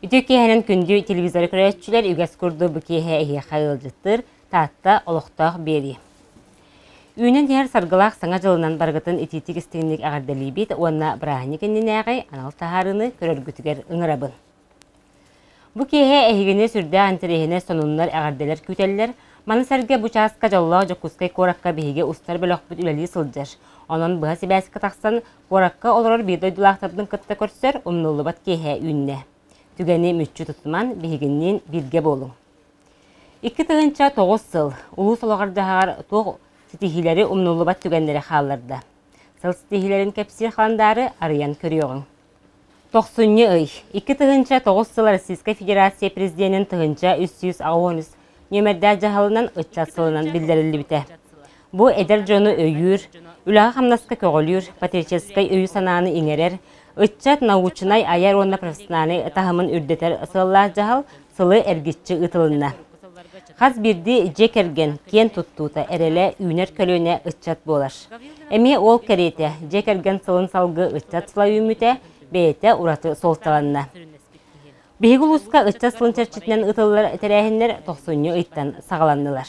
Үтүө киэһэнэн күндү телевизоры көрөөччүлэр, үгэс курдук бу киэһэ эһиэхэ ыалдьыттыыр Таатта олохтоох биэрии. Үүнэн иһэр саргылаах Саҥа дьылынан барыгытын итиитик истиҥник эҕэрдэлиибит уонна бырааһынньык иннинээҕи анал таһаарыыны көрөргүтүгэр ыҥырабын. Бу киэһэ эһигини сүрдээх интэриэһинэй сонуннар, эҕэрдэлэр күүтэллэр. Маны сэргэ бу чааска дьоллоох Дьокуускай куоракка биһиги устар бөлөхпүт үлэлии сылдьар. Онон быһа сибээскэ тахсан, куоракка олорор биир дойдулаахтарбытын кытта көрсөр умнуллубат киэһэ үүннэ. Түгэни мүччү тутуман, биһигинниин бииргэ буолуҥ. 2009 сыл улуус олоҕор-дьаһаҕар туох ситиһиилэри умнуллубат түгэннэри хаалларда. Сыл ситиһиилэрин кэпсиир халандаары арыйан көрүөҕүҥ. Тохсунньу ый, 2009 сыл Российскай Федерация Президенин 1383 нүөмэрдээх дьаһалынан ыччат сылынан биллэриллибитэ. Бу эдэр дьону өйүүр, үлэҕэ-хамнаска көҕүлүүр, патриотическай өйү-санааны иҥэрэр, ыччат научнай, айар уонна профессиональнай таһымын үрдэтэр сыаллаах дьаһал сылы эргиччи ыытылынна. Хас биирдии дьиэ кэргэн киэн туттуута, эрэлэ, үүнэр көлүөнэ ыччат буолар. Эмиэ ол кэриэтэ, дьиэ кэргэн сылын салгыы ыччат сыла үүммүтэ бэйэтэ ураты суолталанна. Биһиги улууска ыччат сылын чэрчитинэн ыытыллар тэрээһиннэр тохсунньу ыйтан саҕаланнылар.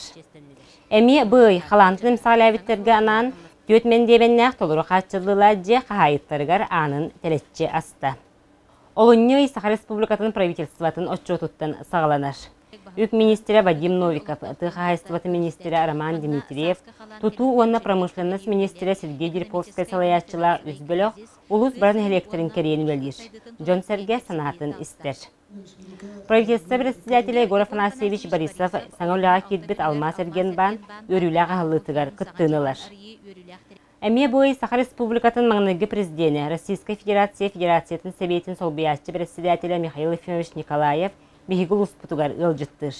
Эмиэ бу ый халаантан эмсэҕэлээбиттэргэ анаан түөрт мэндиэмэннээх толору хааччыллыылаах дьиэ хаһаайыттарыгар аанын тэлэччи аста. Олунньу ый Саха Республикатын правительствотын отчуотуттан саҕаланар. Үп министрэ Вадим Новиков, тыа хаһаайыстыбатын министрэ Роман Дмитриев, тутуу уонна промышленность министрэ Сергей Дерповскай салайааччылаах үс бөлөх улуус бары нэһилиэктэрин кэрийэн үлэлиир, дьон-сэргэ санаатын истэр. Правительство председателэ Егор Афанасьевич Борисов саҥа үлэҕэ киирбит Алмаас эргиэн баан үөрүүлээх аһыллыытыгар кыттыыны ылар. Эмиэ бу ый Саха Республикатын маҥнайгы президенэ, Российскай Федерация Федерациятын Сэбиэтин солбуйааччы председателэ Михаил Ефимович Николаев биһиги улууспутугар ыалдьыттыыр.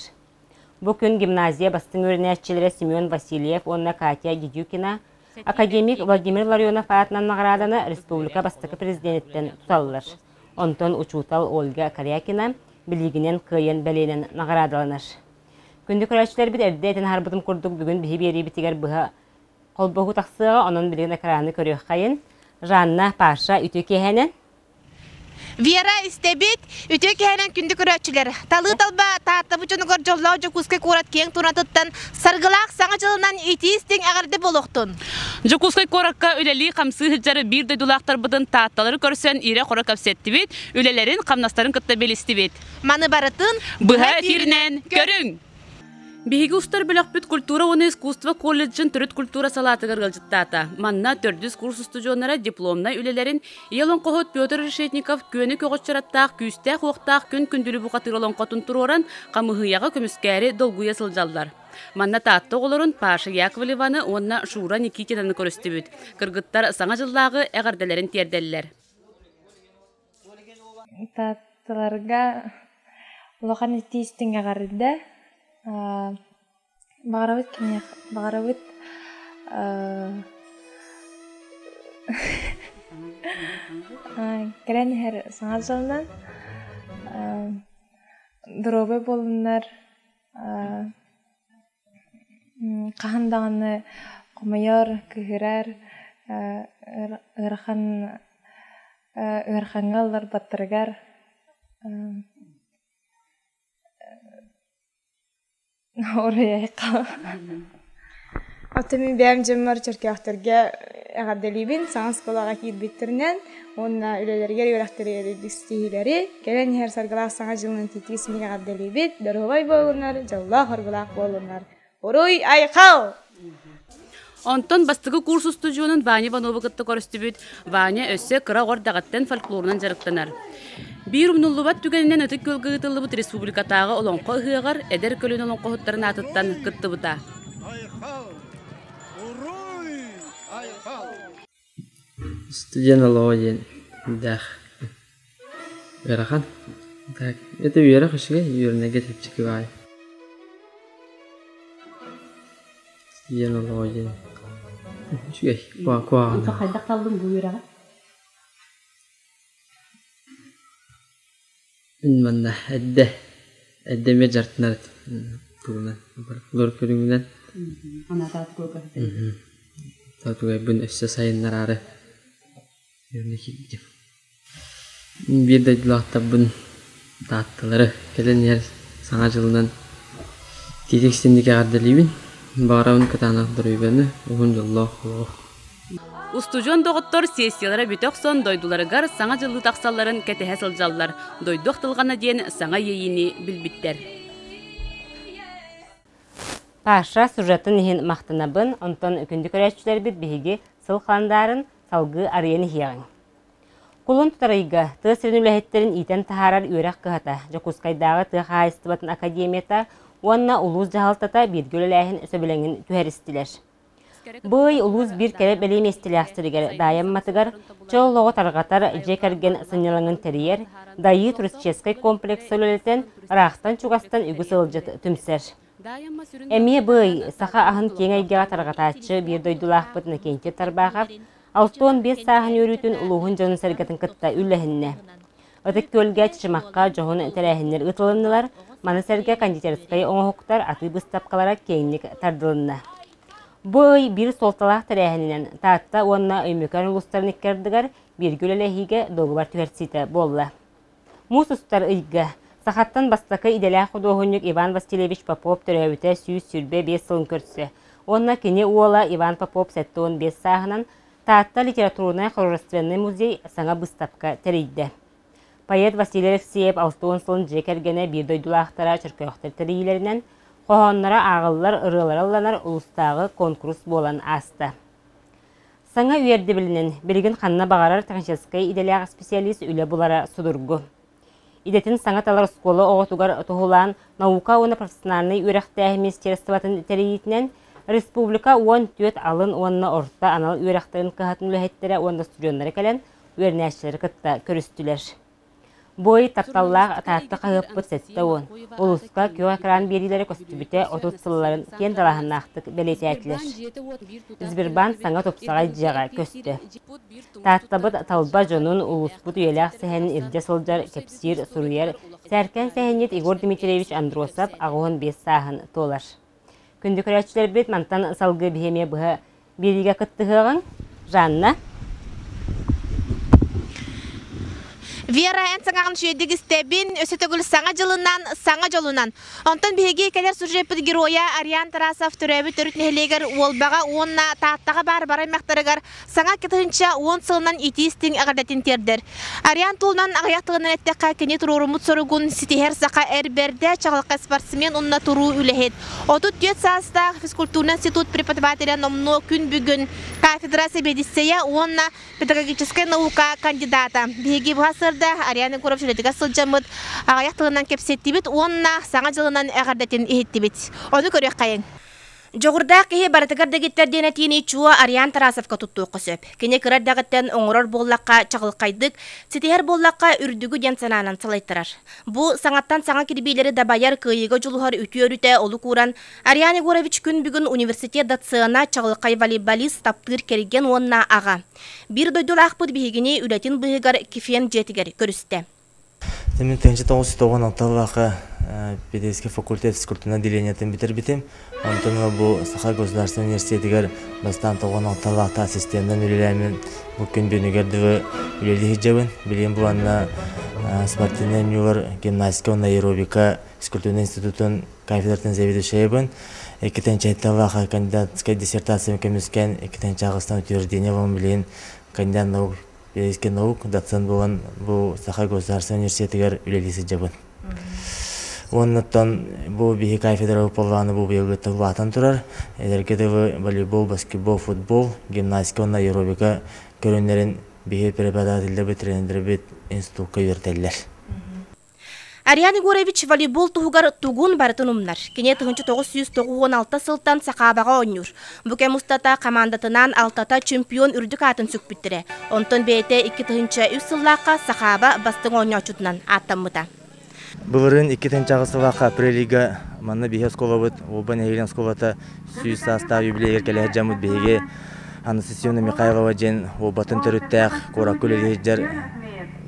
Бу күн гимназия бастыҥ үөрэнээччилэрэ Семен Васильев уонна Катя Дедюкина академик Владимир Ларионов аатынан наҕарааданы республика бастакы президениттэн туталлар. Онтон учуутал Ольга Корякина билиигинэн кыайан бэлиэнэн наҕараадаланар. Күндү көрөөччүлэрбит эрдэ этэн аһарбытым курдук бүгүн биһи биэриибитигэр быһа Холбоһуу тахсыаҕа, онон билигин экраны көрүөххэйин. Жанна, Паша, үтүө киэһэнэн. Вера истэбит, үтүө киэһэнэн күндү көрөөччүлэр. Талыы талба Тааттабыт дьонугар дьоллоох Дьокуускай куорат киэҥ туонатыттан саргылаах Саҥа дьылынан итии-истиҥ эҕэрдэ буолуохтун. Дьокуускай куоракка үлэлии-хамсыы сылдьар биир дойдулаахтарбытын Таатталары көрсөн ирэ-хоро кэпсэттибит, үлэлэрин, хамнастарын кытта билистибит. Маны барытын быһа эфиринэн көрүҥ! Биһиги устар бөлөхпүт культура уонна искусство колледжын төрүт культура салаатыгар ыалдьыттаата. Манна төрдүс курс устудьуоннара дипломнай үлэлэрин ийэ олоҥхоһут Петр Решетников күөнү көҕөччөр аттаах күүстээх-уохтаах күн күндүлү бухатыыр олоҥхотун туруоран хамыһыйаҕа көмүскээри долгуйа сылдьаллар. Манна Таатта оҕолорун Паша Яковлеваны уонна Шура Никитинаны көрүстүбүт. Кыргыттар Саҥа дьыллааҕы эҕэрдэлэрин тиэрдэллэр. Таатталарга улахан итии-истиҥ эҕэрдэ баҕарабыт киниэхэ баҕарабыт кэлэн иһэр Саҥа дьылынан доруобай буоллуннар Хаһан даҕаны хомойор, кыыһырар, ыарахан ыарахаҥҥа ылларбаттарыгар уруйайха. Оттон мин бэйэм дьоммор Чөркөөхтөргө эҕэрдэлиибин, саҥа оскуолаҕа киирбиттэринэн уонна үлэлэригэр үөрэхтэригэр ситиһиилэри, кэлэн иһэр саргылаах саҥа дьылынан тиитии симик эҕэрдэлиибит, доруобай буолуннар, дьоллоох-оргулаах буолуннар. Уруй айхал! Онтон бастакы курс устудьуонун Ваня Ивановы кытта көрүстүбүт. Ваня өссө кыра оҕо эрдэҕиттэн фольклорунан дьарыктанар. Биир умнуллубат түгэнинэн Ытык Күөлгэ ыытыллыбыт республикатааҕы олоҥхо ыһыаҕар эдэр көлүөнэ олоҥхоһуттарын аатыттан кыттыбыта. Айхал! Уруй! Айхал! Студент олоҕо диэн дээх ыарахан. Так, это үөрэх үчүгэй, үөрэнэргэ чэпчэки баҕайы. Студент олоҕо диэн үчүгэй, куһаҕан. Хайдах таллыҥ бу үөрэҕи? Мин манна эрдэ, эрдэ эмиэ дьарыктанар этим тугунан, фольклор көрүҥүнэн. Тугайбын өссө сайыннараары үөрэнэ киирбитим. Биир дойдулаахтарбын Таатталары кэлэн иһэр Саҥа дьылынан итиитик истиҥник эҕэрдэлиибин. Баҕарабын кытаанах доруобуйаны, уһун дьоллоох олоҕу. Устудьуон доҕоттор сессиялара бүтэ охсон дойдуларыгар Саҥа дьыллыы тахсалларын кэтэһэ сылдьаллар. Дойду ахтылҕана диэн саҥа иэйиини билбиттэр. Паша сюжетын иһин махтанабын, онтон күндү көрөөччүлэрбит биһиги сыл халандаарын салгыы арыйан иһиэҕиҥ. Кулун тутар ыйга тыа сирин үлэһиттэрин иитэн таһаарар үөрэх кыһата, Дьокуускайдааҕы тыа хаһаайыстыбатын академията уонна улуус дьаһалтата бииргэ үлэлээһин сөбүлэҥин түһэристилэр. Бу ый улуус биир кэрэ бэлиэ миэстэлээх сиригэр Даайамматыгар чөл олоҕу тарҕатар дьиэ кэргэн сынньалаҥын тэрийэр Дайыы туристическай комплексы үлэлэтэн ыраахтан-чугастан үгүс ыалдьыт түмсэр. Эмиэ бу ый саха аһын киэҥ эйгэҕэ тарҕатааччы биир дойдулаахпыт Иннокентий Тарбахов 65 сааһын үөрүүтүн улууһун дьонун-сэргэтин кытта үллэһиннэ. Ытык Күөлгэ Чычымахха дьоһун тэрээһиннэр ыытылыннылар, маны сэргэ кондитерскай оҥоһуктар атыы быыстапкалара киэҥник тардылынна. Бу ый биир суолталаах тэрээһининэн Таатта уонна Өймөкөөн улуустарын икки ардыгар бииргэ үлэлэһиигэ дуогабар түһэрсиитэ буолла. Муус устар ыйга сахаттан бастакы идэлээх худуоһунньук Иван Васильевич Попов төрөөбүтэ 125 сылын көрсө уонна кини уола Иван Попов 75 сааһынан Таатта литературнай-художественнай музей саҥа быыстапка тэрийдэ. Поэт Василий Алексеев 60 сылын дьиэ кэргэнэ биир дойдулаахтара Чөркөөхтөр тэрийиилэринэн хоһоонноро ааҕыллар, ырыалара ылланар улуустааҕы куонкурус буолан ааста. Саҥа үөрдэбилинэн билигин ханна баҕарар техническэй идэлээх специалист үлэ булара судургу. Идэтин саҥа талар оскуола оҕотугар туһулаан наука уонна профессиональнай үөрэхтээһин министерствотын тэрийиитинэн республика 14 алын уонна орто анал үөрэхтэрин кыһатын үлэһиттэрэ уонна студеннара кэлэн үөрэнээччилэри кытта көрүстүлэр. Бу ый тапталлаах Таатта хаһыаппыт 70, улууска күөх экран биэриилэрэ көстүбүтэ 30 сылларын киэн далааһыннаахтык бэлиэтээтилэр. Сбербанк саҥа тупсаҕай дьиэҕэ көстө. Тааттабыт талба дьонун улууспут үйэлээх сэһэнин илдьэ сылдьар, кэпсиир, суруйар сээркээн сэһэнньит Егор Дмитриевич Андросов 85 сааһын туолар. Күндү көрөөччүлэрбит, мантан салгыы биһи эмиэ быһа биэриигэ кыттыһыаҕыҥ. Жанна. Вера, эн саҥаҕын үчүгэйдик истэбин, өссө төгүл саҥа дьылынан, саҥа дьолунан. Онтон биһиги кэлэр сюжеппыт геройа Ариан Тарасов төрөөбүт төрүт нэһилиэгэр Уолбаҕа уонна Тааттаҕа баар бар аймахтарыгар саҥа 2010 сылынан итии-истиҥ эҕэрдэтин тиэрдэр. Ариан туһунан аҕыйах тылынан эттэххэ, кини туруоруммут соругун ситиһэр саха эр бэрдэ, чаҕылхай спортсмен уонна туруу үлэһит. 34 саастаах физкультурный институт преподавателэ номнуо күн бүгүн кафедра сэбиэдиссэйэ уонна педагогическай наука кандидата. Биһиги бу сырда Ариан Егоров үлэтигэр сылдьаммыт аҕыйах тылынан кэпсэттибит уонна Саҥа дьылынан эҕэрдэтин иһиттибит. Ону көрүөххэйиҥ. Дьоҕурдаах киһи барытыгар дэгиттэр диэн этиини чуо Ариан Тарасовка туттуохха сөп. Кини кыра эрдэҕиттэн оҥорор буоллахха чаҕылхайдык, ситиһэр буоллахха үрдүгү диэн санаанан салайтарар. Бу саҥаттан саҥа кирбиилэри дабайар, кыайыыга дьулуһар үтүө өрүтэ олук ууран, Ариан Егорович күн бүгүн университет доцена, чаҕылхай волейболист, таптыыр кэргэн уонна аҕа. Биир дойдулаахпыт биһигини үлэтин быыһыгар Кефен дьиэтигэр көрүстэ. Мин 1996-лаахха педагогический факультет физкультурнай отделениетын бүтэрбитим. Онтон ыла бу Саха государственнай университетыгар бастаан 96-лаахта ассистенынан үлэлээммин бу күн бүгүнүгэр дылы үлэлии сылдьабын. Билигин бу манна спортивнай оонньуулар гимнастика уонна аэробика физкультурнай институтун кафедратын заведующайыбын. Иккитинчи кандидатскай диссертациям көмүскээн иккитинчи аҕыстан утверждение буолан билигин кандидат наук Педагогический наук доцент буолан бу Саха государственнай университетыгар үлэлии сылдьабын. Уоннаттан бу биһи кафедра буоллаҕына бу быйылгыттан улаатан турар. Эдэргэ дылы волейбол, баскетбол, футбол, гимнастика уонна аэробика көрүҥнэрин биһи преподавателлэрбит, тренердэрбит институкка үөрэтэллэр. Ариан Егорович волейбол туһугар тугун барытын умнар. Кини 1996 сылтан Сахабаҕа оонньуур. Бу кэм устата хамаандатынаан алтата чемпион үрдүк аатын сүкпүттэрэ. Онтон бэйэтэ 2003 сыллаахха Сахаба бастыҥ оонньооччутунан ааттаммыта. Былырыын 2008 сыллаахха апрель ыйга манна биһи оскуолабыт, Уолба нэһилиэгин оскуолата 100 саастаах юбилейыгар кэлэ сылдьаммыт биһиги Анастасия Михайлова диэн Уолбатын төрүттээх куоракка үлэлии сылдьар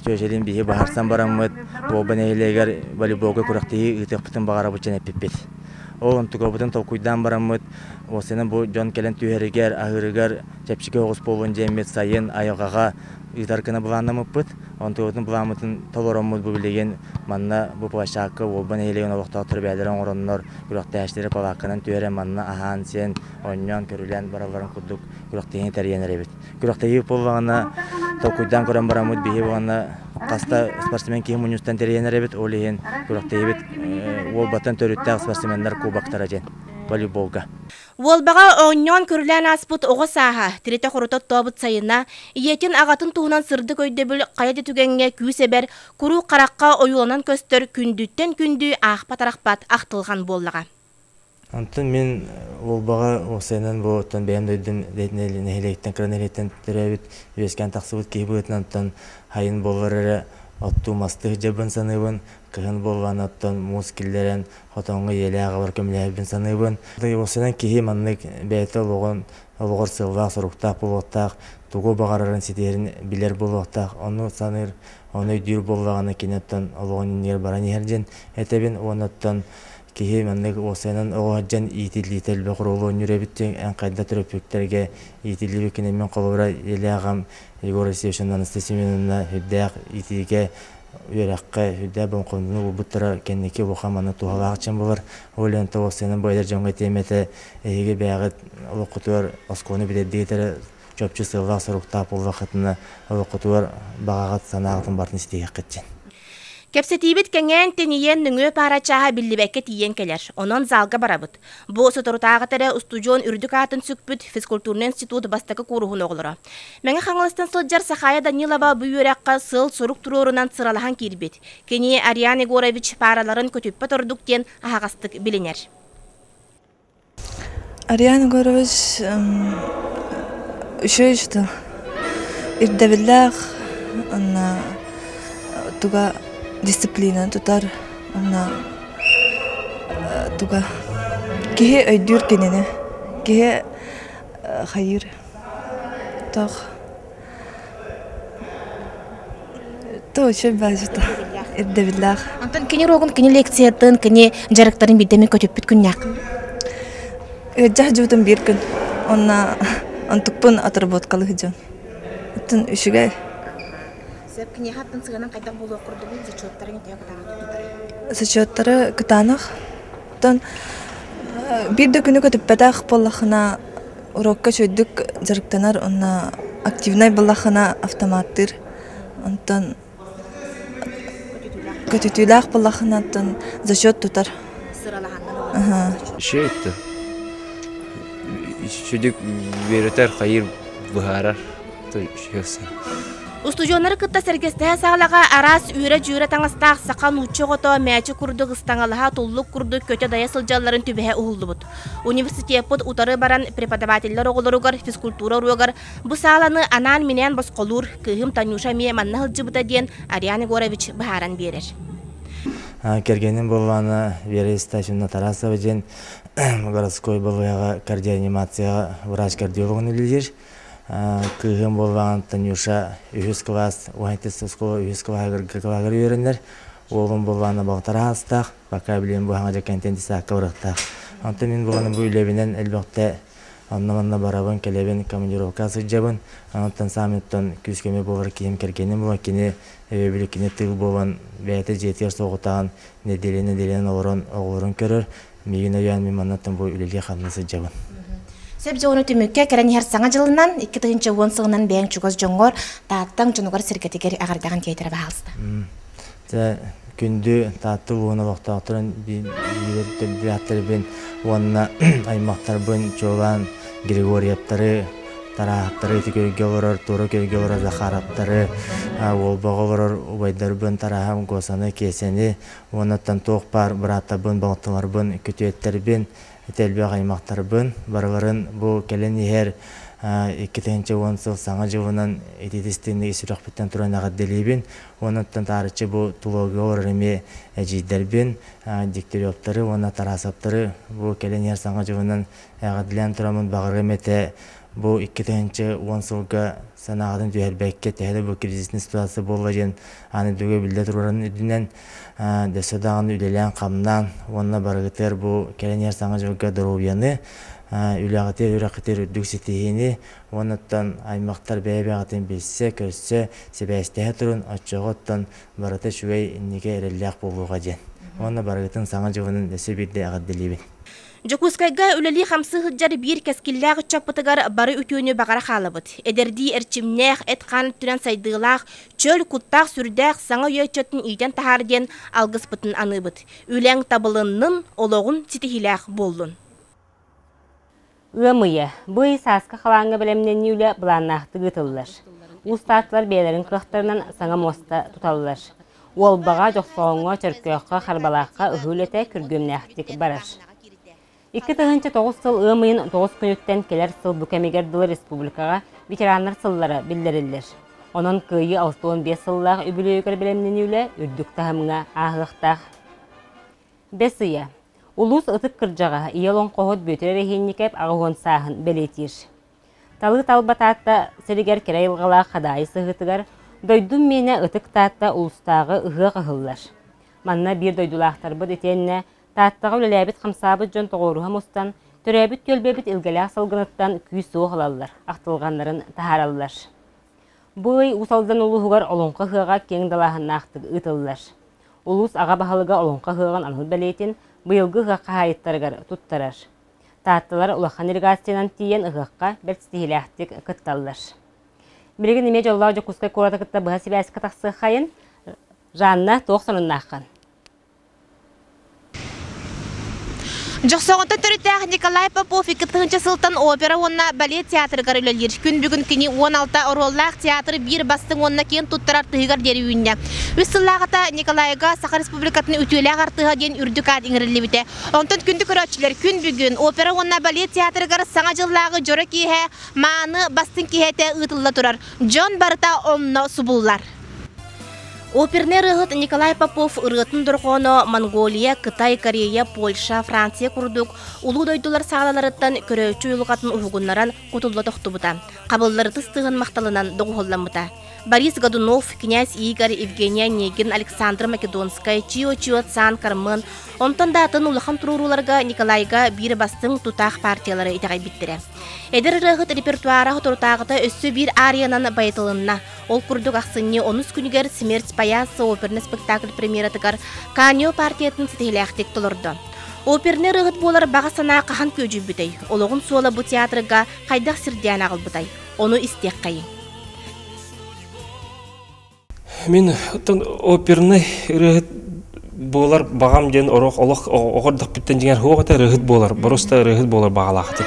Чүөчэлиин биһи баһарсан бараммыт, Уолба нэһилиэгэр волейболга күрэхтэһии ыытыахпытын баҕарабыт диэн эппиппит. Ол онтукабытын толкуйдаан бараммыт, уопсайынан бу дьон кэлэн түһэригэр, аһыырыгар чэпчэки оҕус буолуон диэммит сайын айылҕаҕа ыытар гына былааннаммыппыт. Онтукабытын былааммытын толороммут бу билигин манна бу площадка Уолба нэһилиэгин олохтоохторо бэйэлэрэ оҥороннор күрэхтэһээччилэри палаакканан түһэрэн манна аһаан-сиэн, оонньоон, көрүлээн баралларын курдук күрэхтэһиини тэрийэн эрэбит. Күрэхтэһии буоллаҕына толкуйдаан көрөн бараммыт биһи уонна хаста спортсмен киһи мунньустан тэрийэн эрэбит. Ол иһин күрэхтэһиибит Уолбаттан төрүттээх спортсменнар кубоктара диэн волейболга. Уолбаҕа оонньоон-көрүлээн ааспыт оҕо сааһа, тиритэ-хорута оттообут сайына, ийэтин аҕатын туһунан сырдык өйдөбүл хайа да түгэҥҥэ күүс эбэр, куруук харахха ойууланан көстөр күндүттэн күндү аахпат-арахпат ахтылҕан буоллаҕа. Онтон мин Уолбаҕа уопсайынан бу оттон бэйэм дойдум нэһилиэктэн кыра нэһилиэктэн төрөөбүт, үөскээн тахсыбыт киһи быһыытынан оттон хайын буоллар эрэ оттуу мастыы сылдьарбын саныыбын, кыһын буоллаҕына оттон муус киллэрэн хотоҥҥо ийэлээх аҕабар көмөлөһөрбүн саныыбын. Уопсайынан киһи маннык бэйэтэ олоҕун олоҕор сыаллаах-соруктаах буолуохтаах, тугу баҕарарын ситиһэрин билэр буолуохтаах. Ону саныыр, ону өйдүүр буоллаҕына кини оттон олоҕун иннигэр баран иһэр диэн этэбин уонна оттон киһи маннык уопсайынан оҕо сылдьан иитиллиитэ элбэх оруолу оонньуур эбит диэн эн хайда төрөппүттэргэ иитиллибиккин мин холобура ийэлээх аҕам Егор Алексеевич Анастасия Семеновна үрдээх иитиигэ үөрэххэ үрдээх болҕомтону уурбуттара кэнники улахан манна туһалаах дьон буолар. Ол иһин уопсайынан бу эдэр дьоҥҥо этиэм этэ эһиги бэйэҕит олоххутугар оскуоланы бүтэрдигит эрэ чопчу сыаллаах-соруктаах буоллаххытына олоххутугар баҕаҕыт санааҕытын барытын ситиһиэххит диэн. Кэпсэтиибит кэҥээн, тэнийэн, нөҥүө паара чааһа биллибэккэ тиийэн кэлэр. Онон залга барабыт. Бу соторутааҕыта эрэ устудьуон үрдүк аатын сүкпүт физкультурнай институт бастакы кууруһун оҕолоро. Мэҥэ Хаҥаластан сылдьар Сахая Данилова бу үөрэххэ сыал-сорук туруорунан сыралаһан киирбит. Кини Ариан Егорович паараларын көтүппэт ордук диэн аһаҕастык билинэр. Ариан Егорович үчүгэй что ирдэбиллээх уонна туга дисциплинаны тутар уонна туга киһи өйдүүр кинини киһи хайыыр туох то үчүгэй баҕайыта ирдэбиллээх. Онтон кини уруогун, кини лекциятын, кини дьарыктарын биирдэ эмэ көтүппүт күннээх. Ыалдьа сылдьыбытым биир күн. Онно онтукпун отработкалыы сылдьабын. Оттон үчүгэй. Сөп киниэхэ аттан сыһыанан хайдах буолуох курдугуй зачеттарын төһө кытаанах тутар? Зачеттары кытаанах. Оттон биир да күнү көтүппэтэх буоллаххына урокка үчүгэйдик дьарыктанар уонна активнай буоллаххына автоматтыыр. Онтон көтүтүүлээх буоллаххына оттон зачет тутар. Үчүгэй Үчүгэй үөрэтэр, хайыыр, быһаарар. Устудьуоннары кытта сэргэстэһэ саалаҕа араас үөрэ-дьүөрэ таҥастаах саха нуучча оҕото мээчи курдук ыстаҥалаһа туллук курдук көтө-дайа сылдьалларын түбэһэ уһуллубут. Университеппыт утары баран преподавателлэр оҕолоругар физкультура уруогар бу сааланы анаан-минээн босхолуур кыыһым Танюша эмиэ манна сылдьыбыта диэн Ариан Егорович быһааран биэрэр. Кэргэним буоллаҕына Вера Евстафьевна Тарасова диэн городской балыыһаҕа кардиоанимацияҕа врач-кардиологын үлэлиир. Кыыһым буоллаҕына Танюша үһүс кылаас уһайтыс оскуола үһүс кылааһыгар үөрэнэр. Уолум буоллаҕына балтараа саастаах, пока билигин бу саҥа дьэкэнтэн десакка барыахтаах. Онтон мин буолан бу үлэбинэн элбэхтэ онно-манна барабын, кэлэбин, командировка сылдьабын. Онтон саамай күүс-көмө буолар киһим кэргэним буолан, кини өйөбүлү кини тыыл буолан бэйэтэ дьиэтигэр соҕутаан нэдиэлэ-нэдиэлэнэн олорон оҕолорун көрөр. Миигин өйөөн мин маннаттан бу үлэлии-хамныы сылдьабын. Сөп дьону түмүккэ кэлэн иһэр саҥа дьылынан 2010 сылынан бэйэҥ чугас дьоҥҥор Тааттаҥ дьонугар сиргэтигэр эҕэрдэҕин тиэтэрэ баһаалыста. Дьэ, күндү Таатта улууһун олохтоохторун биир төрдүлээхтэрбин уонна аймахтарбын чуолаан Григорьевтары, Тарааһаптары ити күөлгэ олорор, Туора күөлгэ олорор Захаровтары, Уолбаҕа олорор убайдарбын Тараһам Госаны, Киэсэни уонна туох баар бырааттарбын, балтыларбын, күтүөттэрбин, ити элбэх аймахтарбын барыларын бу кэлэн иһэр 2010 сыл Саҥа дьылынан итиитистиҥник сүрэхпиттэн туран эҕэрдэлиибин. Уонна таарыччы бу Тулуога олорор эмиэ эдьиийдэрбин, Дегтяревтары уонна Тарасовтары бу кэлэн иһэр Саҥа дьылынан эҕэрдэлээн тураммын баҕарыам этэ. Бу 2010 сылга санааҕытын түһэрбэккэ төһө да бу кризисный ситуация буолла диэн аны дүгэ биллэ турарын үрдүнэн дөссө даҕаны үлэлээн-хамнаан уонна барыгытыгар бу кэлэн иһэр саҥа дьылга доруобуйаны, үлэҕитигэр үрэххитигэр үрдүк ситиһиини уонна аймахтар бэйэ-бэйэҕитин билсэ, көрсө, сибээстэһэ турун, оччоҕо оттон барыта үчүгэй инники эрэллээх буолуоҕа диэн. Уонна барыгытын саҥа дьылынан өссө биирдэ эҕэрдэлиибин. Дьокуускайга үлэлии-хамсыы сылдьар биир кэскиллээх ыччаппытыгар бары үтүөнү баҕара хаалабыт. Эдэрдии эрчимнээх, эт-хаан өттүнэн сайдыылаах, чөл, куттаах-сүрдээх саҥа үйэ ыччатын иитэн таһаар диэн алгыспытын аныыбыт. Үлэҥ табылыннын, олоҕун ситиһиилээх буоллун. Ыам ыйа. Бу ый сааскы халааҥҥа бэлэмнэнии үлэ былааннаахтык ыытыллар. Уустаатылар бэйэлэрин кыахтарынан саҥа муоста туталлар. Уолбаҕа, Дьохсоҕоҥҥо, Чөркөөххө, Харбалаахха ыһыы үлэтэ күргүөмнээхтик барар. 2009 сыл ыам ыйын 9 күнүттэн кэлэр сыл бу кэмигэр дылы республикаҕа ветераннар сыллара биллэриллэр. Онон Кыайыы 65 сыллаах үбүлүөйүгэр бэлэмнэнии үлэ үрдүк таһымҥа ааһыахтаах. Бэс ыйа. Улуус ытык кырдьаҕаһа ийэ олоҥхоһут Бүөтүр Эрэһиинньикэп 80 сааһын бэлиэтиир. Талыы талба Таатта сиригэр кэрэ айылҕалаах Хадаайы сыһыытыгар дойдум миэнэ Ытык Таатта улуустааҕы ыһыах ыһыллар. Манна биир дойдулаахтарбыт итиэннэ Тааттаҕа үлэлээбит-хамсаабыт дьон тоҕуоруһа мустан, төрөөбүт түөлбэбит илгэлээх салгыныттан күүс-уох ылаллар, ахтылҕаннарын таһаараллар. Бу ый Уус Алдан улууһугар Олоҥхо ыһыаҕа киэҥ далааһыннаахтык ыытыллар. Улуус аҕа баһылыга Олоҥхо ыһыаҕын анал бэлиэтин быйылгы ыһыах хаһаайыттарыгар туттарар. Таатталар улахан делегациянан тиийэн ыһыахха бэрт ситиһиилээхтик кытталлар. Билигин эмиэ дьоллоох Дьокуускай куораты кытта быһа сибээскэ тахсыаххайын. Жанна, туох сонуннааххын? Дьохсоҕонтон төрүттээх Николай Попов 2000 сылтан опера уонна балет театрыгар үлэлиир. Күн бүгүн кини 16 оруоллаах театр биир бастыҥ уонна киэн туттар артыыһыгар диэри үүннэ. Үс сыллааҕыта Николайга Саха Республикатын үтүөлээх артыыһа диэн үрдүк аат иҥэриллибитэ. Онтон күндү көрөөччүлэр күн бүгүн опера уонна балет театрыгар Саҥа дьыллааҕы дьоро киэһэ мааны бастыҥ киэһэтэ ыытылла турар. Дьон барыта онно субуллар. Опернай ырыаһыт Николай Попов ырыатын дорҕооно Монголия, Кытай, Корея, Польша, Франция курдук улуу дойдулар саалаларыттан көрөөччү уйулҕатын уһугуннаран кутулла тохтубута, хабыллар ытыс тыаһын махталынан доҕуһуолламмыта. Борис Годунов, князь Игорь, Евгений Онегин, Александр Македонскай, Чио-Чио Цан Кармен, онтон да атын улахан туруорууларга Николайга биир бастыҥ тутаах партиялары итэҕэйбиттэрэ. Эдэр ырыаһыт репертуара соторутааҕыта өссө биир арыйанан байытылынна. Ол курдук ахсынньы онус күнүгэр «Смерть паяца» оперный спектакль премьератыгар Канио партиятын ситиһилээхтик толордо. Оперный ырыаһыт буолар баҕа санаа хаһан күөдьүйбүтэй? Олоҕун суола бу театрга хайдах сирдээн аҕалбытай? Ону истиэххэйиҥ. Мин оперный ырыаһыт буолар баҕам диэн орох олох оҕордохпуттан дьиҥэр суох этэ ырыаһыт буолар боруста ырыаһыт буолар баҕалаах этим.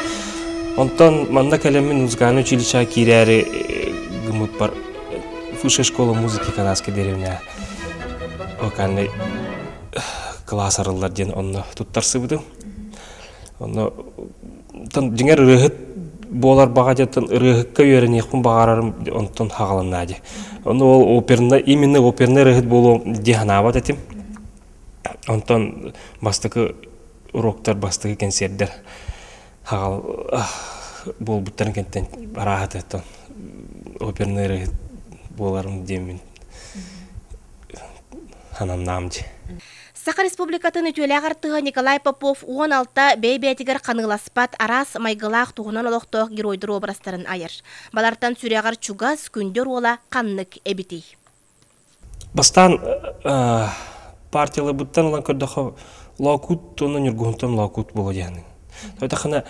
Онтон манна кэлэммин музыкальнай училищеҕа киирээри гыммыппар высшая школа музыки канадской деревня вокальный класс арыллар диэн онно туттарсыбытым. Онно дьиҥэр ырыаһыт буолар баҕа дьонтон ырыаһыкка үөрэниэхпин баҕарарым онтон хаҕаланнаа дии. Ону ол оперный именно оперный ырыаһыт буолуом дии санаабат этим. Онтон бастакы уроктар, бастакы кэнсиэрдэр хаҕал буолбуттарын кэнтэн арааһатыттан оперный ырыаһыт буоларым диэммин сананнаам дии. Саха Республикатын үтүөлээх артыыһа Николай Попов 16 бэйэ-бэйэтигэр ханыыласпат араас майгылаах туһунан олохтоох геройдар образтарын айар. Балартан сүрэҕэр чугас, күндү оруола ханнык эбитий? Бастаан партияларбыттан ылан көрдөххө, Лоокуут уонна Ньургуһунтан Лоокуут буолуо диэххин. Тойтахына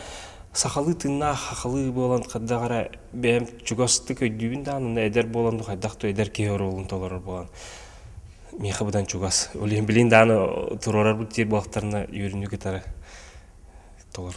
сахалыы тыыннаах хахалыы буолан хайдах эрэ бэйэм чугастык өйдүүбүн даҕаны эдэр буолан хайдах да эдэр киһи оруолун толорор буолан миэхэ быдан чугас. Ол иһин билин даҕаны туруорарбыт диир буоллахтарына үөрүүнү кытары толор.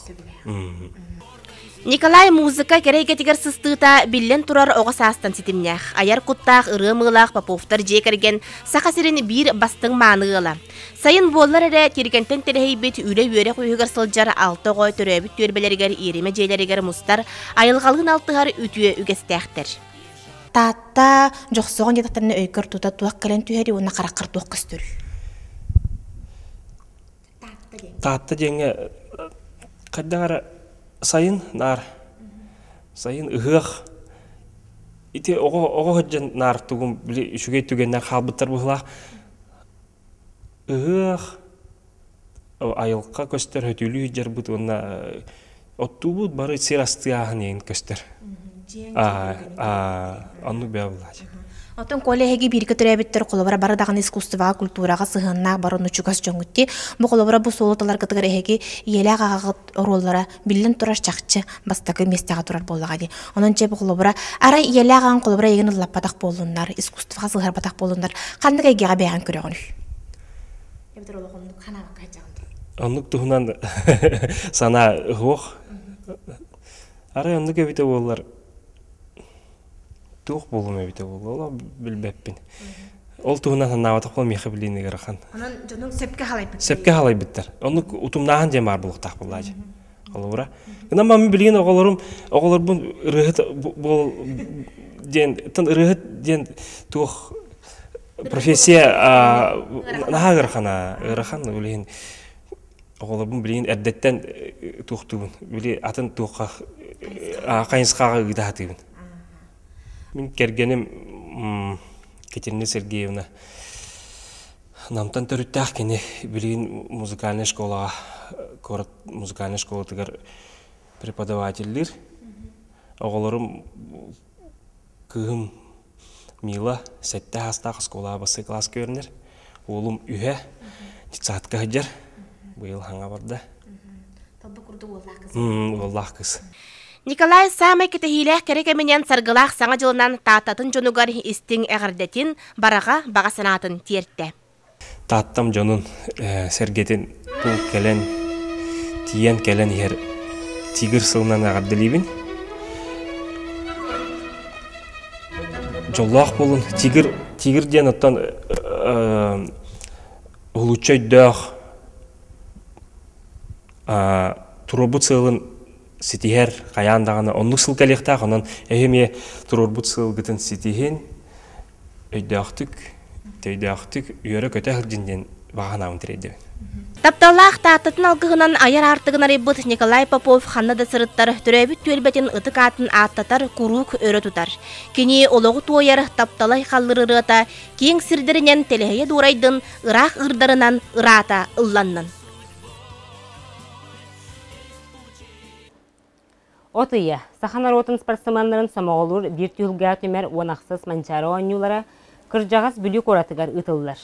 Николай музыка кэрэ эйгэтигэр сыстыыта биллэн турар оҕо саастан ситимнээх. Айар куттаах, ырыа мыылаах Поповтар дьиэ кэргэн Саха сирин биир бастыҥ мааны ыала. Сайын буоллар эрэ тиргэнтэн тэлэһийбит үлэ-үөрэх үөһүгэр сылдьар алта оҕо төрөөбүт түөлбэлэригэр иэримэ дьиэлэригэр мустар, айылҕалыын алтыһар үтүө үгэстээхтэр. Таатта Дьохсоҕон диэтэхтэринэ өйгөр тута туох кэлэн түһэрий уонна хараххар туох көстөрүй? Таатта диэҥҥэ хайдах эрэ сайын наар. Сайын ыһыах ити оҕо оҕо сылдьан наар тугум били үчүгэй түгэннэр хаалбыттар быһыылаах. Ыһыах айылҕа көстөр хөтүүлүү сылдьарбыт уонна оттуубут бары сир астыаһын иһин көстөр. Оннук бэйэ булааччы. Оттон Коля эһиги бииргэ төрөөбүттэр холобура бары даҕаны искусствоҕа, культураҕа сыһыаннаах бары чугас дьоҥҥут дии. Бу холобура бу суолу таларгытыгар эһиги ийэлээх аҕаҕыт оруоллара биллэн турар чахчы бастакы миэстэҕэ турар буоллаҕа дии. Онон дьэ бу холобура арай ийэлээх аҕаҥ холобура эйигин ыллаппатах буоллуннар, искусствоҕа сыһыарбатах буоллуннар, ханнык эйгэҕэ бэйэҕин көрөҕүнүй? Эбэтэр олох оннук ханаабакка сылдьаҕын дуу? Оннук туһунан санаа суох. Арай оннук эбитэ буоллар туох буолуом эбитэ буолла, ол билбэппин. Ол туһунан санаабатах буолан миэхэ билиини ыарахан. Онон дьонуҥ сөпкө халайбыттар. Сөпкө халайбыттар. Оннук утумнааһын диэн баар буолуохтаах буоллаачы. Холобура. Гынан мамы билигин оҕолорум оҕолорбун ырыаһыт буол диэн тын ырыаһыт диэн туох профессия наһаа ыарахана ыарахан билигин оҕолорбун билигин эрдэттэн туохтуубун били атын туохха хайысхаҕа ыыта сатыыбын мин кэргэним Катерина Сергеевна Намтан төрүттээх кини билигин музыкальнай школаҕа куорат музыкальнай школатыгар преподавателлиир оҕолорум кыыһым Мила сэттэ саастаах оскуолаҕа бастакы кылааска үөрэнэр. Уолум үһэ детсадка сылдьар. Быйыл хаҥа барда. Талба курдук уоллаах кыз. Уоллаах кыз. Николай саамай кэтэһиилээх кэрэ кэминэн саргылаах Саҥа дьылынан Тааттатын дьонугар истиҥ эҕэрдэтин, бараҕа баҕа санаатын тиэртэ. Тааттам дьонун сэргэтин бу кэлэн, тиийэн кэлэн иһэр тигр сылынан эҕэрдэлиибин. Дьоллоох буолун. Тигр, тигр диэн оттон уһулуччу өйдөөх туруорбут сыалын ситиһэр хайаан даҕаны оннук сыл кэлиэхтээх онон эһи эмиэ туруорбут сыалгытын ситиһин өйдөөхтүк, төйдөөхтүк үөрэ-көтө сылдьын диэн баҕа санаабын тириэрдэбин. Тапталлаах Тааттатын алгыһынан айар аартыгын арыйбыт Николай Попов ханна да сырыттар, төрөөбүт түөлбэтин ытык аатын ааттатар, куруук өрө тутар. Кини олоҕу туойар, таптала айхаллыр ырыата киэҥ сирдэринэн тэлэһийэ дуорайдын, ыраах ыырдарынан ыраата ылланнын. От ыйа саха норуотун спортсменнарын сомоҕолуур биир түһүлгэҕэ түмэр уон ахсыс Манчаары оонньуулара кырдьаҕас Бүлүү куоратыгар ыытыллар.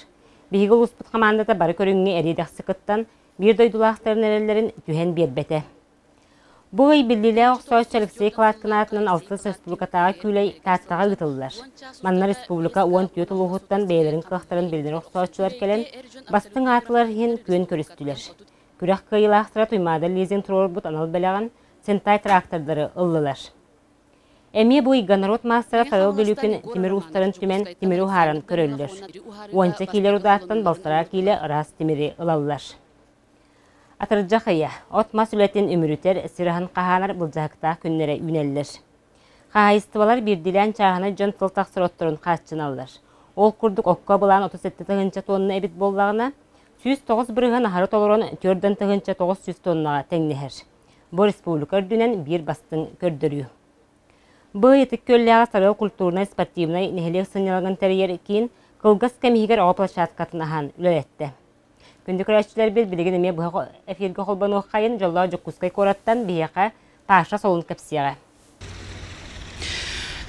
Биһиги улууспут хамаандата бары көрүҥҥэ эриэ-дэхси кыттан, биир дойдулаахтарын эрэллэрин түһэн биэрбэтэ. Бу ый биллиилээх охсооччу Алексей Кладкин аатынан алтыс республикатааҕы күүлэй Тааттаҕа ыытыллар. Манна республика 14 улууһуттан бэйэлэрин кыахтарын билинэр охсооччулар кэлэн, бастыҥ аатылар иһин күөн көрүстүлэр. Күрэх кыайыылаахтара Туймаада лизинг туруорбут анал бэлэҕин Сентай трактордары ыллылар. Эмиэ бу ыйга норуот маастара Сарыал Бүлүүкүн тимир уустарын түмэн тимири уһааран көрөллөр. Уонча киилэ рудааттан балтараа киилэ ыраас тимири ылаллар. Атырдьах ыйа от-мас үлэтин үмүрүтэр, сир аһын хаһаанар былдьаһыктаах күннэрэ үүнэллэр. Хаһаайыстыбалар биирдиилээн чааһынай дьон тыл тахсар отторун хааччыналлар. Ол курдук окко былаан 37 тыһыынча туонна эбит буоллаҕына, 109% аһары толорон 4 900 тоннаҕа тэҥнэһэр. Бу республика үрдүнэн биир бастыҥ көрдөрүү. Бу Ытык Күөллээҕи Сарыал культурнай-спортивнай нэһилиэк сынньалаҥын тэрийэр киин кылгас кэм иһигэр оҕо площадкатын аһан үлэлэттэ. Күндү көрөөччүлэрбит билигин эмиэ быһа эфиргэ холбонуоххайын дьоллоох Дьокуускай куораттан биһиэхэ Паша солун кэпсиэҕэ.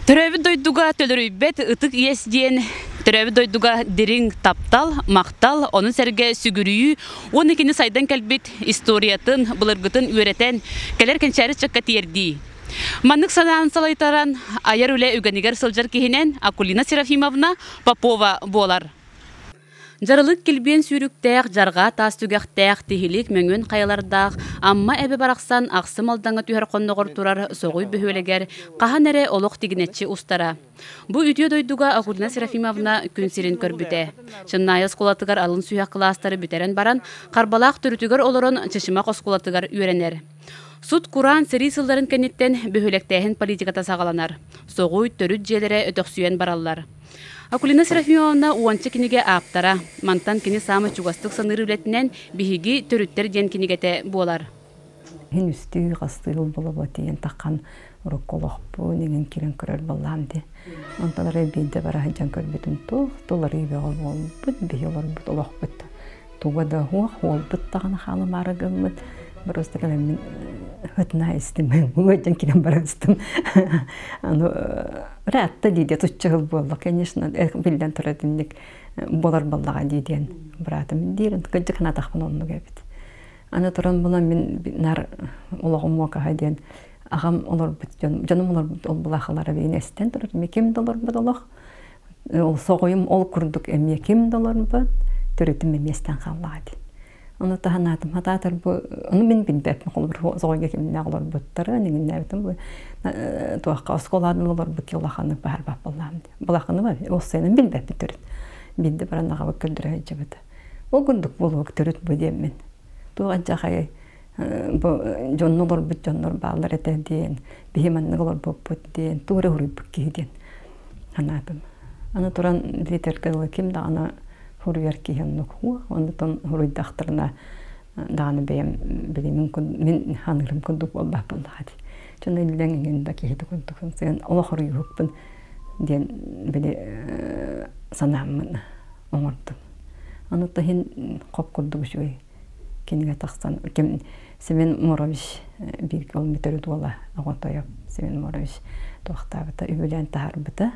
Төрөөбүт дойдуга төлөрүйбэт ытык иэс диэн төрөөбүт дойдуга дириҥ таптал, махтал, ону сэргэ сүгүрүйүү уонна кини сайдан кэлбит историятын, былыргытын үөрэтэн, кэлэр кэнчээри ыччакка тиэрдии. Маннык санаан салайтаран айар үлэ үгэнигэр сылдьар киһинэн Акулина Серафимовна Попова буолар. Дьарылык килбиэн сүүрүктээх, дьарҕаа таас түгэхтээх, тиһилик мөҥүөн хайалардаах Амма эбэ барахсан ахсым Алдаҥҥа түһэр хонноҕор турар Соҕуй бөһүөлэгэр хаһан эрэ олох тигинэччи устара. Бу үтүө дойдуга Акулина Серафимовна күн сирин көрбүтэ. Чыннаайы оскуолатыгар алын сүһэх кылаастары бүтэрэн баран, Харбалаах төрүтүгэр олорон Чычымах оскуолатыгар үөрэнэр. Сут-кураан сэрии сылларын кэнниттэн бөһүөлэктээһин политиката саҕаланар. Соҕуй, төрүт дьиэлэрэ өтөхсүйэн бараллар. Акулина Серафимовна уонча кинигэ ааптара. Мантан кини саамай чугастык саныыр үлэтинэн «Биһиги төрүттэр» диэн кинигэтэ буолар. Хин үстүү хастыы ыл болобо тиийэн таххан урукку олохпун иҥин кирэн көрөр баллаам дии. Онтон арай биирдэ бара сылдьан көрбүтүм туох туларыы бөҕө буолбут, биһи олорбут олохпут туга да уох уолбут даҕаны хаалымаары гыммыт. Просто кэлэммин хытына истим, уойдьан кирэн баран истим. Аны ыраатта дии тучча сыл буолла, конечно, биллэн турар итинник болар баллаҕа дии диэн быраатым диир. Кырдьык санаатахпын оннук эбит. Аны туран була мин нар олоҕум муокаһа диэн аҕам олорбут дьон, дьонум олорбут ол булаахалара билин эстэн турар. Эмиэ ким да олорбут олох. Ол соҕойум ол курдук эмиэ ким да олорбут, төрүтүм эмиэ эстэн хааллаҕа дии. Ону таһанаатым хатаатар бу ону мин билбэппин холобур соҕойго кимнээх олорбуттара нигиннээбитим бу туохха оскуоладан олорбут ки улаханнык баһарбат буоллаам дии. Булаханы ол сыанын билбэппин төрүт. Биирдэ баран аҕабыт көрдөрө сылдьыбыта. Ол курдук буолуох төрүт бу диэммин. Туох алдьархайый бу дьонно олорбут дьоннор бааллар этэ диэн, биһи маннык олорбуппут диэн, тугу эрэ уруйбут киһи диэн санаатым. Аны туран литергэ дылы ким даҕаны суруйар киһи оннук уох, оннутун суруйдахтарына даҕаны бэйэм билимин мин саныырым курдук буолбат буоллаҕа дии. Дьон иллэҥ иҥин да киһи курдук сыан олох уруйуһукпун диэн били санааммын оҥордум. Аны иһин хоп курдук үчүгэй кинигэ тахсан ким Семен Морович биир ол мүтөрү дуола оҕотойоп Семен Морович туохтаабыта үбүлээн таһаарбыта.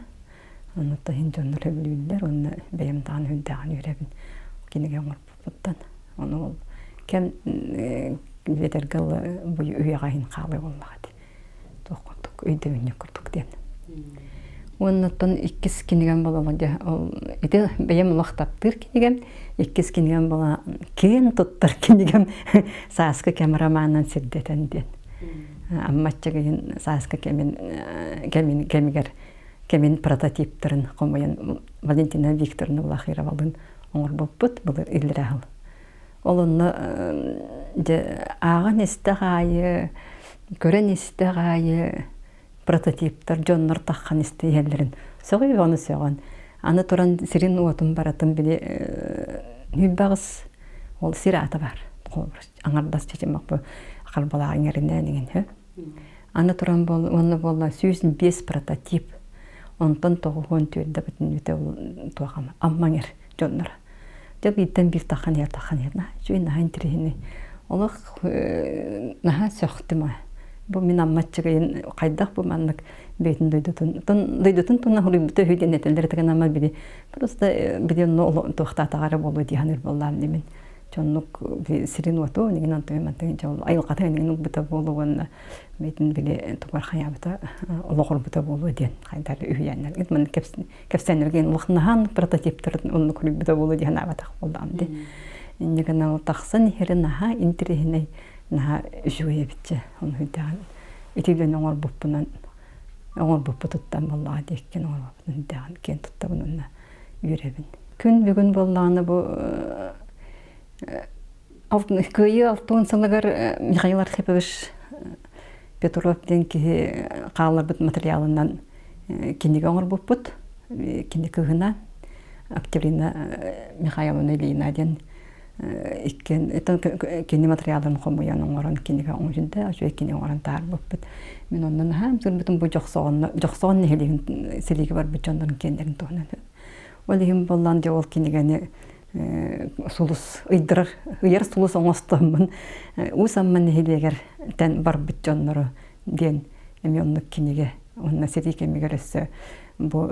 Аны иһин дьоннор сөбүлүүллэр уонна бэйэм даҕаны үрдээҕин үөрэбин кинигэ оҥорбуппуттан. Ону ол кэм билэтэргэ бу үйэҕэ иһин хаалыы буоллаҕа дии. Туох курдук өйдөбүнньүк курдук диэн. Уонна оттон иккис кинигэм буолла дьэ ол ити бэйэм олох таптыыр кинигэм иккис кинигэм буола киэн туттар кинигэм сааскы кэм романынан сирдэтэн диэн. Аммаччыгыйын сааскы кэмин кэмин кэмигэр кэмин прототиптарын хомуйан Валентина Викторовна Влахировалыын оҥорбуппут былыр иллэрээ сыл. Ол онно дьэ ааҕан истэх аайы, көрөн истэх аайы прототиптар дьоннор таххан истэ иһэллэрин сөҕүй ону сөҕөн. Аны туран сирин уотун барытын били нүүбэҕис ол сир аата бар. Аҥардас чечемах бу харбалаах иҥэринээн иҥин хө. Аны туран буол уонна буолла 105 прототип. Онтон 94 бүтүннүүтэ ол туохама аммаҥер дьонноро. Дьэ бииртэн биир таххан иһэр таххан иһэр наһаа үчүгэй наһаа интэриэһинэй. Олох наһаа сөхтүм аа. Бу мин аммаччыгайын хайдах бу маннык бэйэтин дойдутун дойдутун туһунан суруйбута үһү диэн этэллэр этэ гынан били просто били онно туохтаатаҕа эрэ буолуо дии саныыр буоллаам дии мин. Дьоннук сирин-уоту нигин онтуйун мантыгын дьол айылҕата нигин ылбыта буолуо уонна бэйэтин били тугар хайаабыта олоҕурбута буолуо диэн хайдары үһүйээннэр маннык кэпсээннэргэ улахнаһан прототиптарын оннук суруйбута буолуо диэн санаабатах буоллаҕым дии. Инньэ гынан тахсан иһэрэ наһаа интэриэһинэй, наһаа үчүгэй эбитчэ. Ону үрдэҕин ити үлэни оҥорбуппунан оҥорбуппутуттан буоллаҕа диэккин оҥорбуппутун үрдэҕин киэн туттабын уонна үөрэбин. Күн бүгүн буоллаҕына бу Кыайыы алтуон сылыгар Михаил Архипович Петров диэн киһи хаалларбыт материалынан кинигэ оҥорбуппут. Кини кыыһына Октябрина Михайловна Ильина диэн иккиэн кини материалын хомуйан оҥорон кинигэ оҥордо, үчүгэй кинигэ оҥорон таһаарбыппыт. Мин онно наһаа ымсыырбытым бу Дьохсоҕонно Дьохсоҕон нэһилиэгин сэлиигэ барбыт дьоннорун киэннэрин туһунан. Ол иһин буоллаан дьэ ол кинигэни сулус ыйдарар ыйар сулус оҥостоммун Уус Амма нэһилиэгэр тэн барбыт дьоннору диэн эмиэ оннук кинигэ уонна сэрии кэмигэр өссө бу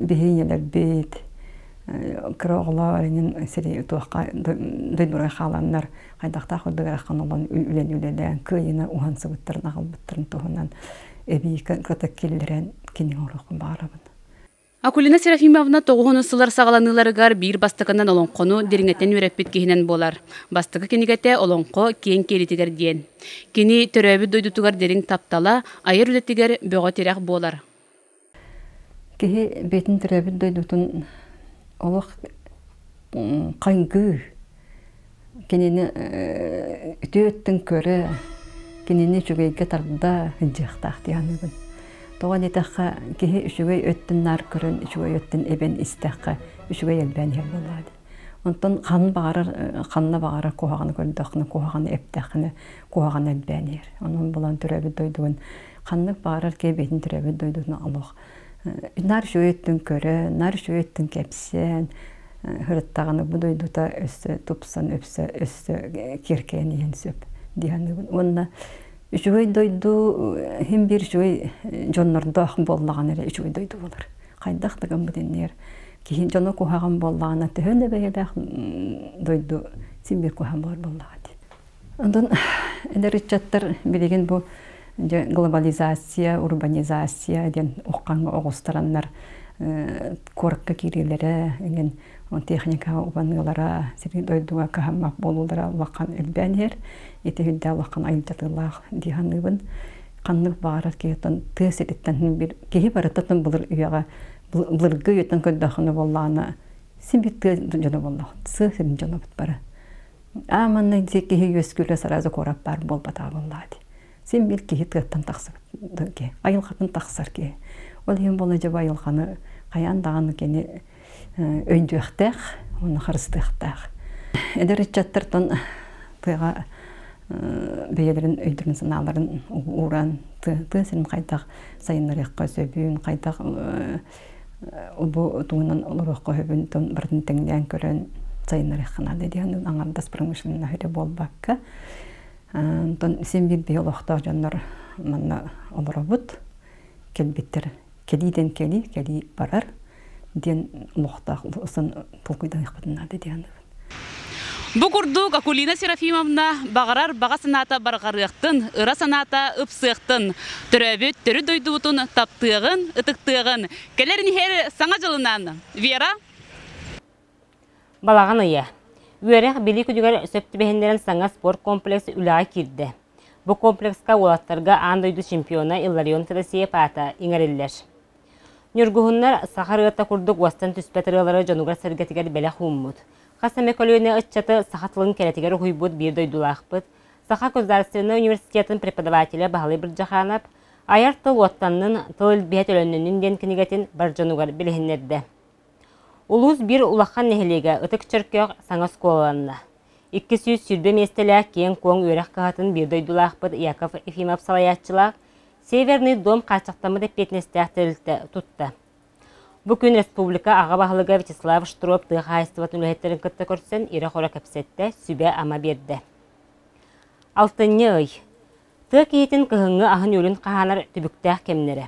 биһиги ийэлэрбит кыра оҕолор эҥин сэрии туохха дойдуларга хааланнар хайдахтаах курдук ыарахан олон үлэни үлэлээн кыайыына уһансыбыттарын аҕалбыттарын туһунан эбии кытта киллэрэн кинигэ оҥоруохпун баҕарабын. Акулина Серафимовна тоҕуһун сыллар саҕаланыыларыгар биир бастакынан олоҥхону дириҥэтэн үөрэппит киһинэн буолар. Бастакы кинигэтэ Олоҥхо киэҥ киэлитигэр диэн. Кини төрөөбүт дойдутугар дириҥ таптала, айар үлэтигэр бөҕө тирэх буолар. Киһи бэйэтин төрөөбүт дойдутун олох хайгыы, кинини үтүө өттүн көрө, кинини үчүгэйгэ тарда сылдьыахтаах дии саныыбын. Тоҕо диэтэххэ, киһи үчүгэй өттүн наар көрөн, үчүгэй өттүн эбэн истэххэ, үчүгэй элбээн иһэр буоллаҕа дии. Онтон хан баҕарар ханна баҕарар куһаҕаны көрдөххүнэ, куһаҕаны эптэххинэ, куһаҕан элбээн иһэр. Онон булан төрөөбүт дойдугун ханнык баҕарар киһи бэйэтин төрөөбүт дойдутун олох наар үчүгэй өттүн көрөн, наар үчүгэй өттүн кэпсээн сырыттаҕына бу дойдута өссө тупсан, өссө өссө киэркэйэн иһэн сөп дии саныыбын. Уонна үчүгэй дойду иһин биир үчүгэй дьоннордоох буоллаҕына эрэ үчүгэй дойду буолар. Хайдах да гыммыт иннигэр киһи дьоно куһаҕан буоллаҕына төһө да бэйэлээх дойду син биир куһаҕан буолар буоллаҕа дии. Онтон эдэр ыччаттар билигин бу дьэ глобализация, урбанизация диэн уххаҥҥа оҕустараннар куоракка киириилэрэ, эҥин техникаҕа убаныылара, сири дойдуга кыһаммат буолуулара улахан элбээн иһэр. Ити үрдээх улахан айылдьатыылаах дии саныыбын. Ханнык баҕарар киһи тыа сириттэн бир киһи барытын былыр үйэҕэ былыргы үйэттэн көрдөххүнэ буоллаҕына син бир тыа дьоно буоллах сыа сирин дьонобут бары. Аа манна киһи үөскүүлэ сразу куорат баар буолбатаҕа буоллаҕа дии. Син бир киһи тыаттан тахсыбыт киһи, айылҕатын тахсар киһи. Ол иһин буолла дьэ бу айылҕаны хайаан даҕаны кини өйдүөхтээх уонна харыстыахтаах. Эдэр ыччаттартан тыаҕа бэйэлэрин өйдөрүн-санааларын ууран тыа сирин хайдах сайыннарыахха сөбүн, хайдах бу туһунан олоруохха сөбүн барытын тэҥнээн көрөн сайыннарыахха наада диэн аҥардас промышленность эрэ буолбакка. Онтон син биир биһи олохтоох дьоннор манна олоробут, кэлбиттэр кэлиитэн кэлии, кэлии барар диэн олохтоох сын толкуйданыахпытын наада диэн Бу курдук Акулина Серафимовна баҕарар баҕа санаата барҕарыахтын, ыра санаата ыпсыахтын, төрөөбүт төрүт дойдубутун таптыаҕын, ытыктыаҕын, кэлэр иһэр Саҥа дьылынан! Вера? Балаҕан ыйа. Үөрэх билии күнүгэр сөп түбэһиннэрэн саҥа спорт комплекс үлэҕэ киирдэ. Бу комплекска уолаттарга аан дойду чемпиона Илларион Федосеев аата иҥэриллэр. Ньургуһуннар саха ырыата курдук уостан түспэт ырыалары дьонугар-сэргэтигэр бэлэх ууммут. Хас эмэ көлүөнэ ыччаты саха тылын кэрэтигэр уһуйбут биир дойдулаахпыт, Саха государственнай университетын преподавателэ Баһылай Бырдьахаанап «Айар тыл уоттаннын, тыл илбиһэ төлөннөннүн» диэн кинигэтин бар дьонугар билиһиннэрдэ. Улуус биир улахан нэһилиэгэ Ытык Чөркөөх саҥа оскуолаланна. 220 миэстэлээх киэҥ-куоҥ үөрэх кыһатын биир дойдулаахпыт Яков Ефимов салайааччылаах Северный дом хааччахтаммыт эппиэтинэстээх тэрилтэ тутта. Бу күн республика аҕа баһылыга Вячеслав Штроп тыа хаһаайыстыбатын үлэһиттэрин кытта көрсөн ирэ-хоро кэпсэттэ, сүбэ-ама биэрдэ. Алтынньы ый. Тыа киһитин кыһыҥҥы аһын-үөлүн хаһаанар түбүктээх кэмнэрэ.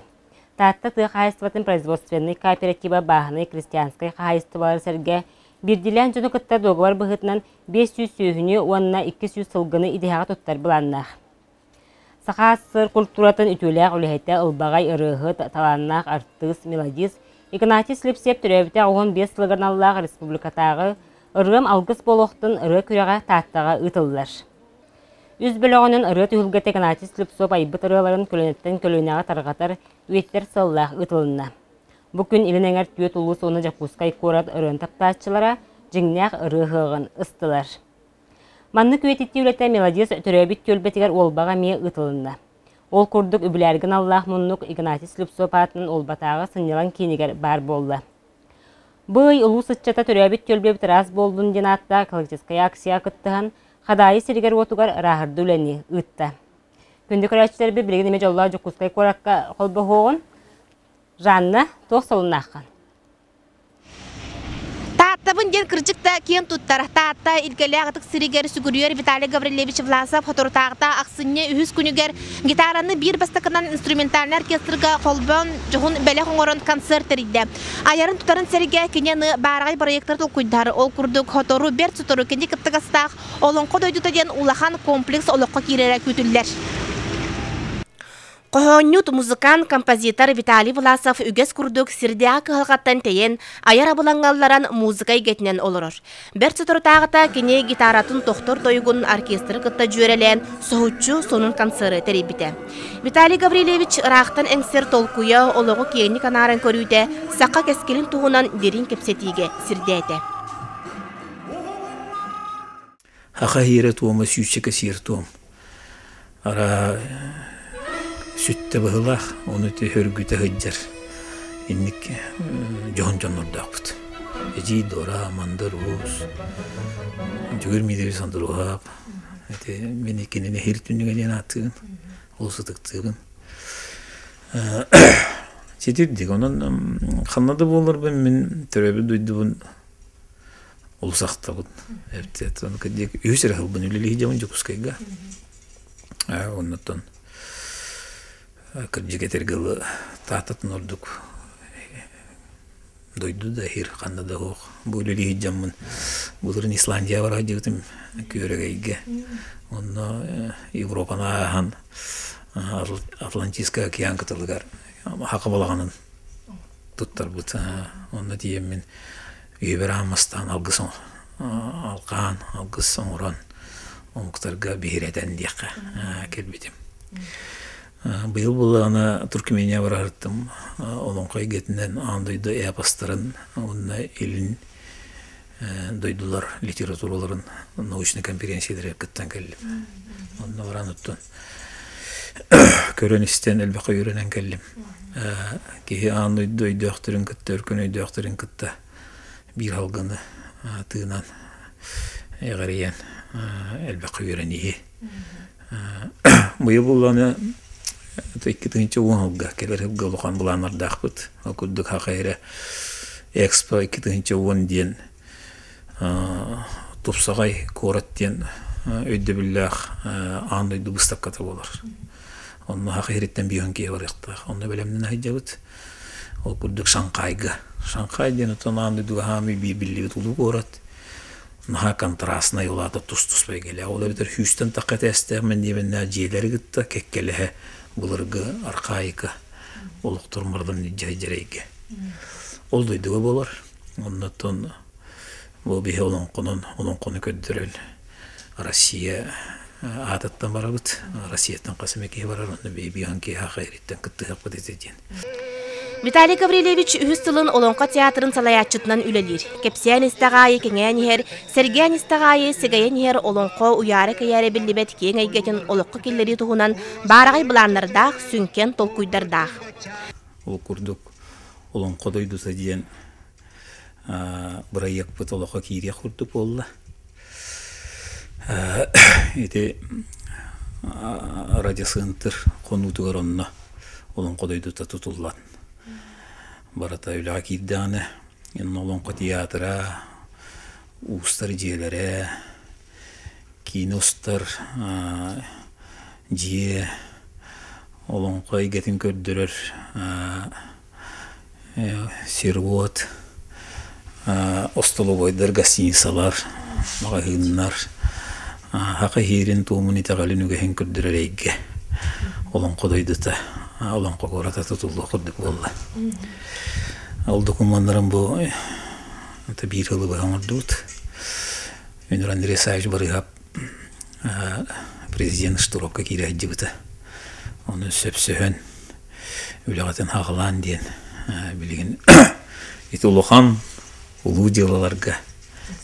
Таатта тыа хаһаайыстыбатын производственнай кооператива бааһынай-крестьянскай хаһаайыстыбалары сэргэ биирдиилээн дьону кытта дуогабар быһыытынан 500 сүөһүнү уонна 200 сылгыны идэһэҕэ туттар былааннаах. Саха АССР культуратын үтүөлээх үлэһитэ, ылбаҕай ырыаһыт, талааннаах артыыс, мелодист Игнатий Слепцев төрөөбүтэ 15 сылыгар аналлаах республикатааҕы Ырыам алгыс буолуохтун ырыа күрэҕэ Тааттаҕа ыытыллар. Үс бөлөҕүнэн ырыа түһүлгэтэ Игнатий Слепцов айбыт ырыаларын көлүөнэттэн көлүөнэҕэ тарҕатар, үйэтитэр сыаллаах ыытылынна. Бу күн Илин Эҥэр түөрт улуус уонна Дьокуускай куорат ырыаны таптааччылара дьиҥнээх ырыа ыһыаҕын ыстылар. Маннык үйэтитии үлэтэ мелодист төрөөбүт түөлбэтигэр Уолбаҕа эмиэ ыытылынна. Ол курдук үбүлээргэ аналлаах муннук Игнатий Слепцов аатынан Уолбатааҕы сынньалаҥ киинигэр баар буолла. Бу ый улуус ыччата төрөөбүт түөлбэбит ыраас буоллун диэн ааттаах экологическай акцияҕа кыттыһан, Хадаайы сиригэр-уотугар ырааһырдыы үлэни ыытта. Күндү көрөөччүлэрбит билигин эмиэ дьоллоох Дьокуускай куоракка холбоһуоҕун. Жанна, туох солуннааххын? Тааттабын диэн кырдьык да киэн туттар. Таатта илгэлээх ытык сиригэр сүгүрүйэр Виталий Гаврильевич Власов соторутааҕыта ахсынньы үһүс күнүгэр гитараны биир бастакынан инструментальнай оркестрга холбоон дьоһун бэлэх оҥорон концерт тэрийдэ. Айарын-тутарын сэргэ кини аны баараҕай проектары толкуйдаар. Ол курдук сотору бэрт сотору кини кыттыгастаах Олоҥхо дойдута диэн улахан комплекс олоххо киирэрэ күүтүллэр. Хоһоонньут, музыкант, композитор Виталий Власов үгэс курдук сирдээҕи кыһалҕаттан тэйэн, айар абылаҥҥалларан музыка эйгэтинэн олорор. Бэрт соторутааҕыта кини гитаратын тохтор тойугун оркестры кытта дьүөрэлээн соһуччу сонун концеры тэрийбитэ. Виталий Гаврильевич ыраахтан эҥсэр толкуйа, олоҕу киэҥник анааран көрүүтэ саха кэскилин туһунан дириҥ кэпсэтиигэ сирдээтэ. Саха иирэ-туома сүүсчэкэ сиэр-туом. Араа сүттэ быһыылаах, ону ити хөргүтэ сылдьар инник дьоһун дьоннордоохпут. Эдьиий Дора, Мандар Уус, Дьөгүр Миитэрэй Сандыруһаап. Ити мин кинини иһил түннүгэ диэн ааттыыбын, олус ытыктыыбын. Ситирдик, онон ханна да буолларбын мин төрөөбүт дойдубун олус ахтабын. Үһүс эрэ сылбын үлэлии сылдьабын Дьокуускайга. Оннуттан кырдьык этэргэ дылы Тааттатын ордук дойду да иһир ханна да суох. Бу үлэлии сылдьаммын былырын Исландия бара сылдьыбытым Күөрэгэйгэ. Онно Европаны ааһан Атлантическай океан кытылыгар Хака балаҕанын туттарбыт. Онно тиийэммин үйэбэр ааммастаан алгыс алҕаан, алгыс оҥорон омуктарга биһирэтэн диэххэ кэлбитим. Быйыл буллаҕына Туркмения бараһыттым олоҥхо эйгэтинэн аан дойду эпостарын уонна илин дойдулар литератураларын научнай конференцияларыгар кыттан кэллим. Онно баран оттон көрөн-истэн элбэххэ үөрэнэн кэллим. Киһи аан дойду өйдөөхтөрүн кытта, өркөн өйдөөхтөрүн кытта биир халгыны тыынан эҕэрийэн элбэххэ үөрэнииһи. Быйыл булланы 2010 сылга кэлэр сылга улахан былааннардаахпыт. Ол курдук Хаха эрэ Экспо 2010 диэн тупсаҕай куорат диэн өйдөбүллээх аан дойду быыстапката буолар. Онно Хаха иһириттэн биир киһи барыахтаах. Онно бэлэмнэнэ сылдьабыт. Ол курдук Шанхайга. Шанхай диэн оттон аан дойдуга хаамыы биир биллибит улуу куорат. Наһаа контрастнай улаата тус-туспа эйгэлээх. Ол эбэтэр сүүстэн тахха этээстээх мэндиэмэннээх дьиэлэри кытта кэккэлэһэ былыргы архаика олохторун барытын илдьэ эйгэ. Ол дойдуга буолар. Оннуттан бу биһи олоҥхонон олоҥхону көрдөрөн Россия аатыттан барабыт. Россияттан хас эмэ киһи барар, онно биһиги киһи ириттэн кыттыһыахпыт этэ диэн. Виталий Гаврильевич үһүс сылын Олоҥхо театрын салайааччытынан үлэлиир. Кэпсээн истэх аайы кэҥээн иһэр, сэргээн истэх аайы сэгэйэн иһэр олоҥхо уйаара-кэйээрэ биллибэт киэҥ эйгэтин олоххо киллэрии туһунан баараҕай былааннардаах, сүҥкэн толкуйдардаах. Ол курдук Олоҥхо дойдута диэн бырайыакпыт олоххо киириэх курдук буолла. Ити радиоцентр хонуутугар онно Олоҥхо дойдута тутуллан барыта үлэҕэ киирдэҕинэ инна Олоҥхо театра, уустар дьиэлэрэ, киинэ устар дьиэ, олоҥхо эйгэтин көрдөрөр сир-уот, остолобуойдар, гостиницалар, маҕаһыыннар, саха иһиирин-туомун, итэҕэлин, үгэһин көрдөрөр эйгэ Олоҥхо дойдута, Олоҥхо куората тутуллуох курдук буолла. Ол докумуоннарын бу биир ыалы быһа оҥордубут. Өнөр Андрей Савич Барыһап президент штурвка киирэ сылдьыбыта. Ону сөпсөһөн үлэҕитин хаҕылаан диэн билигин ити улахан улуу дьыалаларга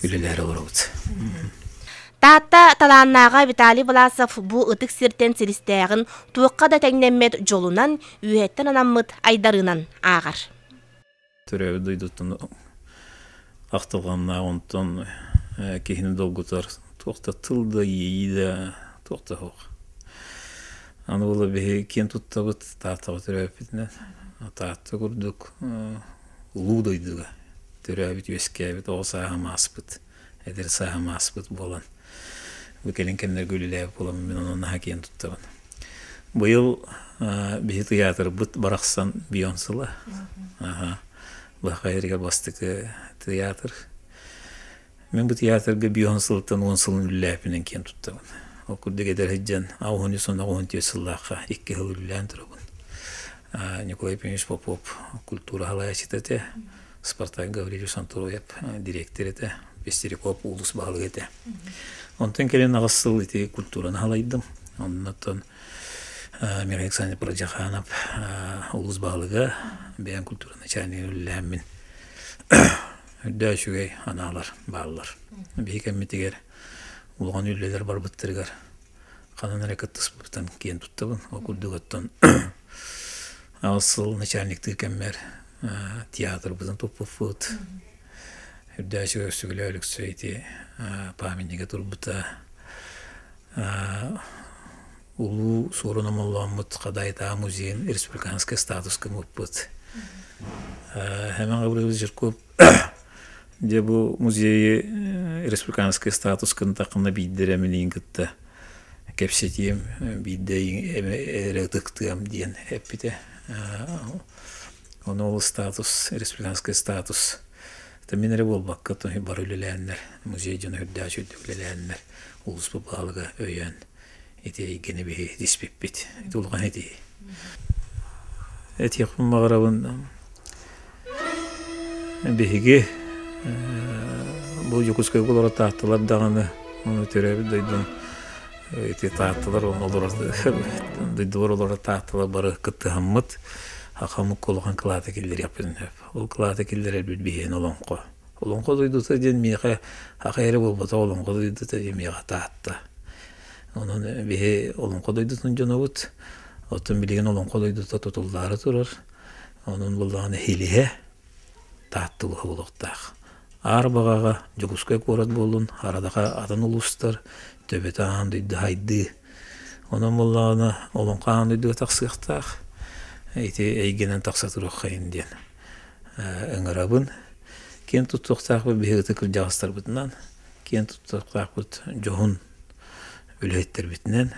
үлэлэһэр олоробут. Таатта талааннааҕа Виталий Власов бу ытык сиртэн силистээҕин туохха да тэҥнэммэт дьолунан, үөһэттэн анаммыт айдарыынан ааҕар. Төрөөбүт дойдуттан ахтылҕаннаах, онтон киһини долгутар туох да тыл да, иэйии да туох да суох. Аны була биһи киэн туттабыт Тааттаҕа төрөөбүппүтүнэн. Таатта курдук улуу дойдуга төрөөбүт, үөскээбит, оҕо сааһым ааспыт, эдэр сааһым ааспыт буолан бу кэлин кэмнэргэ үлэлээбит буолан мин онон наһаа киэн туттабын. Быйыл биһи тыйаатырбыт барахсан бион сыла. Баха эригэр бастакы тыйаатыр. Мин бу театрга бион сылтан 10 сылын үлэлээппинэн киэн туттабын. Ол курдук эдэр сылдьан 83 сыллаахха икки сыл үлэлээн турабын. Николай Ефимович Попов культура салайааччыта этэ, Спартак Гаврильевич Антроев директор этэ, Пестеряков улус баһылыга этэ. Онтон кэлин аҕыс сыл ити культураны халайдым. Оннотон Михаил Александрович Парджаханов улус баһылыга, бэйэм культура начальнига үлэлээммин үрдээ үчүгэй анаалар бааллар. Биһи кэммитигэр улахан үлэлэр барбыттарыгар ханан эрэ кыттыспыттан киэн туттабын. Ол курдук оттон аҕыс сыл начальниктыыр кэммэр театрбытын туппуппут. Үрдээчи Өксүгүлэ Өлөксөй ити памятнига турбута. Улуу Суорун Омоллооммут Хадайтаа музейын республиканскай статуска мыппыт. Хэмэн Гаврилович Жирков дьэ бу музейы республиканскай статускын таххына биирдэрэ миниин кытта кэпсэтиэм, биирдэ эрэ ытыктыам диэн эппитэ. Ону ол статус, республиканскай статус мин эрэ буолбакка бары үлэлээннэр, музей дьоно үрдээх үчүгдүк үлэлээннэр, улууспут баһылыга өйөөн ити эйгэни биһи тиспиппит. Ити улахан этии. Этиэхпин баҕарабын биһиги бу Дьокуускайга олорор таатталар даҕаны ону төрөөбүт дойдум ити таатталар олорор дойдубар олорор таатталар бары кыттыһаммыт хахаммыт улахан кылааты киллэриэхпитин сөп. Ол кылааты киллэрэрбит биһиэн олоҥхо. Олоҥхо дойдута диэн миэхэ аха эрэ буолбатах олоҥхо дойдута диэн миэхэ Таатта. Онон биһи олоҥхо дойдутун дьонобут. Оттон билигин олоҥхо дойдута тутуллаары турар. Онон буоллаҕына Хилиһэ Таатта улууһа буолуохтаах. Аар баҕаҕа Дьокуускай куорат буоллун, Харадаха атын улуустар, төбөтө аан дойду хайдыы. Онон буоллаҕына олоҥхо аан дойдуга тахсыахтаах. Ити эйгэнэн тахса туруоххайын диэн ыҥырабын. Киэн туттуохтаахпыт биһиги ытык кырдьаҕастарбытынан, киэн туттуохтаахпыт дьоһун үлэһиттэрбитинэн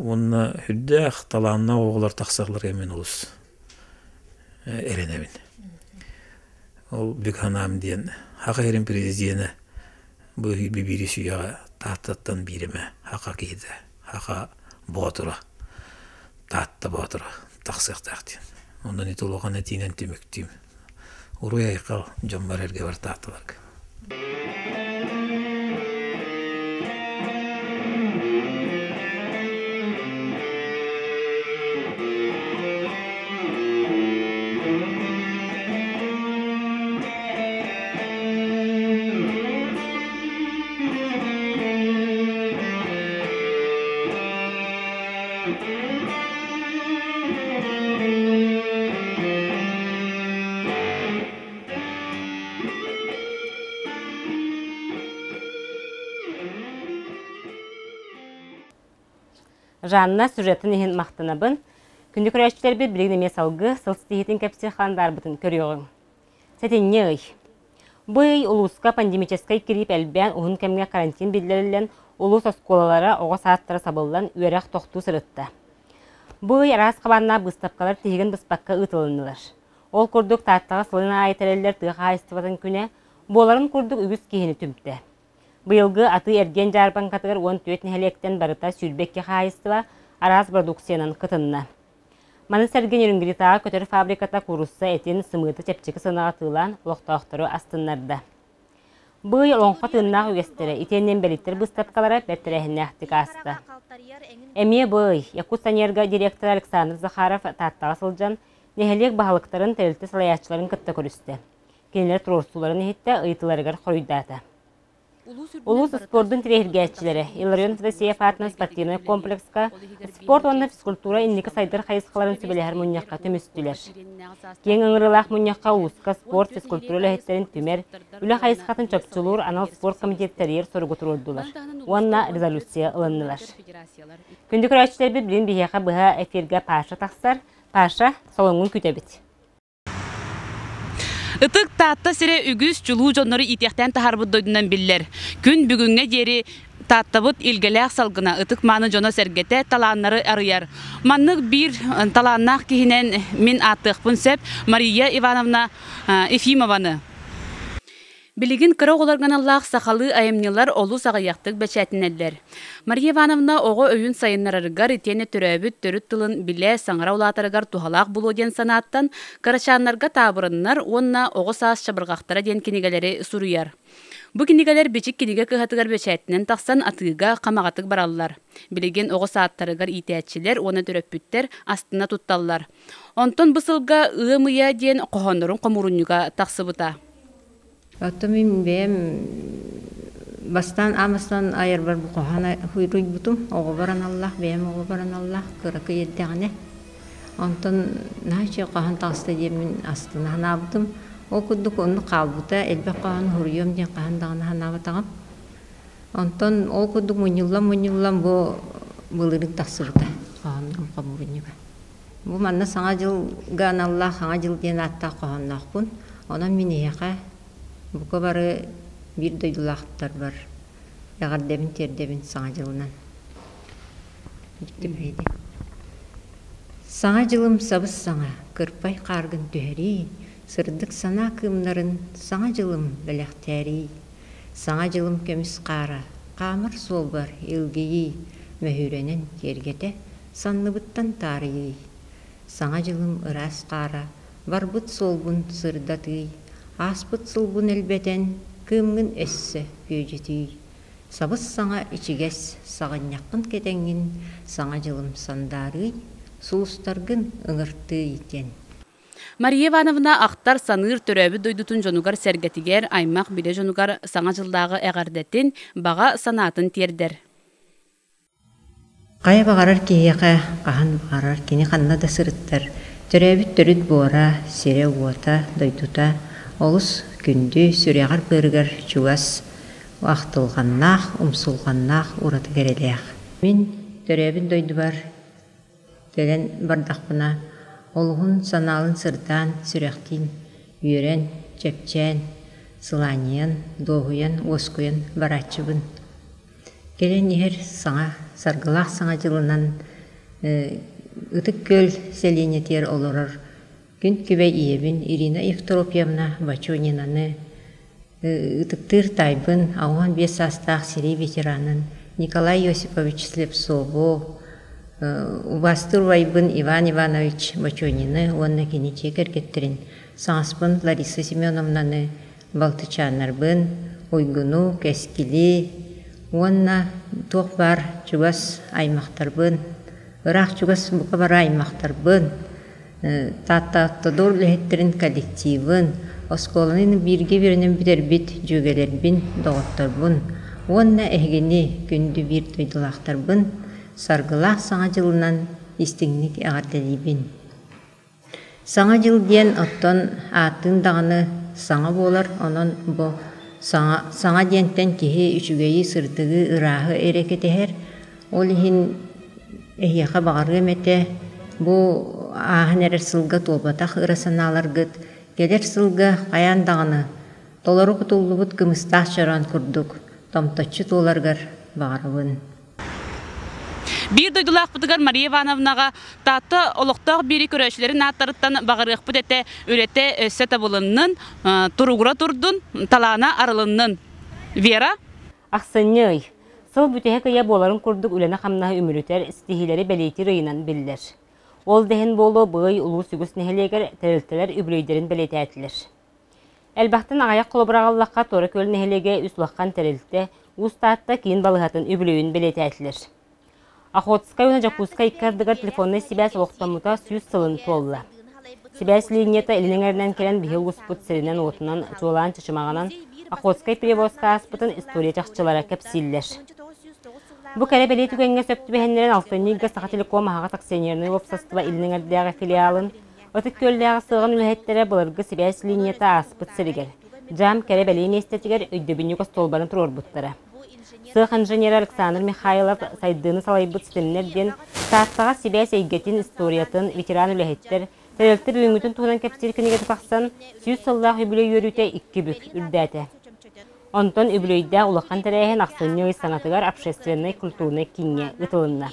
уонна үрдээх талааннаах оҕолор тахсалларыгар мин олус эрэнэбин. Ол бүк санаам диэн Саха сирин президенэ бу биири сүүйэҕэ Тааттаттан биир эмэ саха киһитэ, саха боотура, Таатта боотура тахсыахтаах диэн. Онон ити улахан этиинэн түмүктүүм. Уруй-айхал дьоммор эргэ Таатталарга. Жанна сюжетын иһин махтанабын. Күндү көрөөччүлэрбит билигин эмиэ салгыы сыл ситиһиитин кэпсиир халандаарбытын көрүөҕүҥ. Сэтинньи ый. Бу ый улууска пандемическай кириип элбээн уһун кэмҥэ карантин биллэриллэн, улуус оскуолалара, оҕо саадтара сабыллан, үөрэх тохтуу сырытта. Бу ый араас хабааннаах быыстапкалар тиһигин быспакка ыытылыннылар. Ол курдук Тааттаҕа сылын аайы тэриллэр тыа хаһаайыстыбатын күнэ буоларын курдук үгүс киһини түмтэ. Быйылгы атыы-эргиэн дьаарбаҥкатыгар 14 нэһилиэктэн барыта 22 хаһаайыстыба араас продукциянан кытынна. Маны сэргэ Нерюнгритааҕы көтөр фабриката куурусса этин, сымыыты чэпчэки сыанаҕа атыылаан олохтоохтору астыннарда. Быый олоҥхо тыыннаах үгэстэрэ итиэннэ инбэлииттэр быыстапкалара бэрт тэрээһиннээхтик ааста. Эмиэ быый, Якутсанерго директора Александр Захаров Тааттаҕа сылдьан, нэһилиэк баһылыктарын, тэрилтэ салайааччыларын кытта көрүстэ. Кинилэр туруорсууларын иһиттэ, ыйытыыларыгар хоруйдаата. Улуус спордун тириэһиргээччилэрэ Илларион Федосеев аатынан спортивнай комплекска спорт уонна физкультура инники сайдар хайысхаларын сүбэлэһэр мунньахха түмүстүлэр. Киэҥ ыҥырыылаах мунньахха улууска спорт, физкультура үлэһиттэрин түмэр, үлэ хайысхатын чопчулуур анал спорт комитет тэрийэр соругу туруордулар уонна резолюция ылыннылар. Күндү көрөөччүлэрбит билин биһиэхэ быһа эфиргэ Паша тахсар. Паша, солоҥҥун күтэбит. Ытык Таатта сирэ үгүс чулуу дьоннору иитиэхтээн таһаарбыт дойдунан биллэр. Күн бүгүҥҥэ диэри Тааттабыт илгэлээх салгына, ытык-мааны дьоно-сэргэтэ талааннары арыйар. Маннык биир талааннаах киһинэн мин ааттыахпын сөп Мария Ивановна Ефимованы. Билигин кыра оҕолорго аналлаах сахалыы айымньылар олус аҕыйахтык бэчээтинэллэр. Мария Ивановна оҕо өйүн сайыннарарыгар итиэннэ төрөөбүт төрүт тылын билэ, саҥара улаатарыгар туһалаах буолуо диэн санааттан кырачааннарга таабырыннар уонна Оҕо саас чабырҕахтара диэн кинигэлэри суруйар. Бу кинигэлэр Бичик кинигэ кыһатыгар бэчээттэнэн тахсан атыыга хамаҕатык бараллар. Билигин оҕо саадтарыгар иитээччилэр уонна төрөппүттэр астына тутталлар. Онтон бу сылга Ыам ыйа диэн хоһооннорун хомуурунньуга тахсыбыта. Оттон мин бэйэм бастаан аан айарбар бу хоһоон суруйбутум оҕобор аналлаах, бэйэм оҕобор аналлаах кыракый эрдэҕинэ. Онтон наһаа үчүгэй хоһоон таҕыста диэммин астына санаабытым. Ол курдук оннук хаалбыта, элбэх хоһоон суруйуом диэн хаһан даҕаны санаабатаҕым. Онтон ол курдук мунньуллан-мунньуллан бу былырыын тахсыбыта хоһооннорум хомуурунньуга. Бу манна Саҥа дьылга аналлаах Саҥа дьыл диэн ааттаах хоһоонноохпун. Онон мин эһиэхэ бука бары биир дойдулаахтарбар эҕэрдэбин тиэрдэбин Саҥа дьылынан. Саҥа дьылым сабыс-саҥа, кырпай хааргын түһэрии, сырдык санаа кыымнарын саҥа дьылым бэлэхтээрий. Саҥа дьылым көмүс хаара, хаамар суолбар илгийий, мөһүүрэнэн киэргэтэ, санныбыттан таарыйый. Саҥа дьылым ыраас хаара, барбыт суолбун сырдатыый, ааспыт сылбын элбэтэн, кыымҥын өссө күөдьүтүүй. Сабыс-саҥа ичигэс саҕынньаххын кэтэҥҥин Саҥа дьылым сандаарыый, сулустаргын ыҥыртыый диэн. Мария Ивановна ахтар, саныыр төрөөбүт дойдутун дьонугар-сэргэтигэр, аймах-билэ дьонугар Саҥа дьыллааҕы эҕэрдэтин, баҕа санаатын тиэрдэр. Хайа баҕарар киһиэхэ хаһан баҕарар кини ханна да сырыттар, төрөөбүт төрүт буора, сирэ-уота, дойдута олус күндү, сүрэҕэр-быарыгар чугас, ахтылҕаннаах, умсулҕаннаах ураты кэрэлээх. Мин төрөөбүт дойдубар кэлэн бардахпына, олуһун санаалын сырдаан, сүрэхтиин үөрэн, чэпчээн, сылаанньыйан, дуоһуйан, уоскуйан барааччыбын. Кэлэн иһэр саҥа, саргылаах Саҥа дьылынан Ытык Күөл сэлиэнньэтигэр олорор күн күбэй ийэбин Ирина Евтропьевна Бочонинаны, ытыктыыр таайбын, 85 саастаах сэрии ветеранын Николай Осипович Слепцову, убаастыыр убайбын Иван Иванович Бочонины уонна кини дьиэ кэргэттэрин, саҥаспын Лариса Семеновнаны балтычааннарбын, Уйгуну, Кэскили уонна туох баар чугас аймахтарбын, ыраах-чугас бука бары аймахтарбын, Тааттааттадор үлэһиттэрин коллективын, оскуоланы бииргэ үөрэнэн бүтэрбит дьүөгэлэрбин, доҕотторбун уонна эһигини күндү биир дойдулаахтарбын саргылаах Саҥа дьылынан истиҥник эҕэрдэлиибин! Саҥа дьыл диэн оттон ааттыын даҕаны саҥа буолар, онон бу саҥа саҥа диэнтэн киһи үчүгэйи, сырдыгы, ырааһы эрэ кэтэһэр. Ол иһин эһиэхэ баҕарыам этэ, бу ааһан эрэр сылга туолбатах ыра санааларгыт кэлэр сылга хайаан даҕаны толору кутуллубут кымыстаах чороон курдук томточчу туоларыгар баҕарабын. Биир дойдулаахпытыгар Мария Ивановнаҕа Таатта олохтоох биири көрөөччүлэрин ааттарыттан баҕарыахпыт этэ үлэтэ өссө табылыннын, туругура турдун, талаана арылыннын. Вера? Ахсынньы ый. Сыл бүтэһик ыйа буоларын курдук үлэни-хамнаһы үмүрүтэр, ситиһиилэри бэлиэтиир ыйынан биллэр. Ол да иһин буолуо бу ый улуус үгүс нэһилиэгэр тэрилтэлэр үбүлүөйдэрин бэлиэтээтилэр. Элбэхтэн аҕыйах холобур аҕаллахха, Туора Күөл нэһилиэгэ үс улахан тэрилтэ Уус Таатта киин балыыһатын үбүлүөйүн бэлиэтээтилэр. Охотскай уонна Дьокуускай икки ардыгар телефоннай сибээс олохтоммута 100 сылын туолла. Сибээс линията илин эҥэринэн кэлэн биһи улууспут сиринэн-уотунан, чуолаан Чычымаҕынан Охотскай перевозка ааспытын история чахчылара кэпсииллэр. Бу кэрэ бэлиэ түгэҥҥэ сөп түбэһиннэрэн алтынньы ыйга Сахателеком аһаҕас акционернай уопсастыба илин эҥэрдээҕи филиалын Ытык Күөллээҕи сыаҕын үлэһиттэрэ былыргы сибээс линията ааспыт сиригэр, дьаам кэрэ-бэлиэ миэстэтигэр өйдөбүнньүк остуолбаны туруорбуттара. Сыах инженерэ Александр Михайлов сайдыыны салайбыт ситимнэр диэн Тааттаҕа сибээс эйгэтин историятын, ветеран үлэһиттэр, тэрилтэ бүгүҥҥүтүн туһунан кэпсиир кинигэтэ тахсан, 100 сыллаах үбүлүөй үөрүүтэ икки бүк үрдээтэ. Онтон үбүлүөйдээх улахан тэрээһин ахсынньы ый саҥатыгар общественнай-культурнай кииҥҥэ ыытылынна.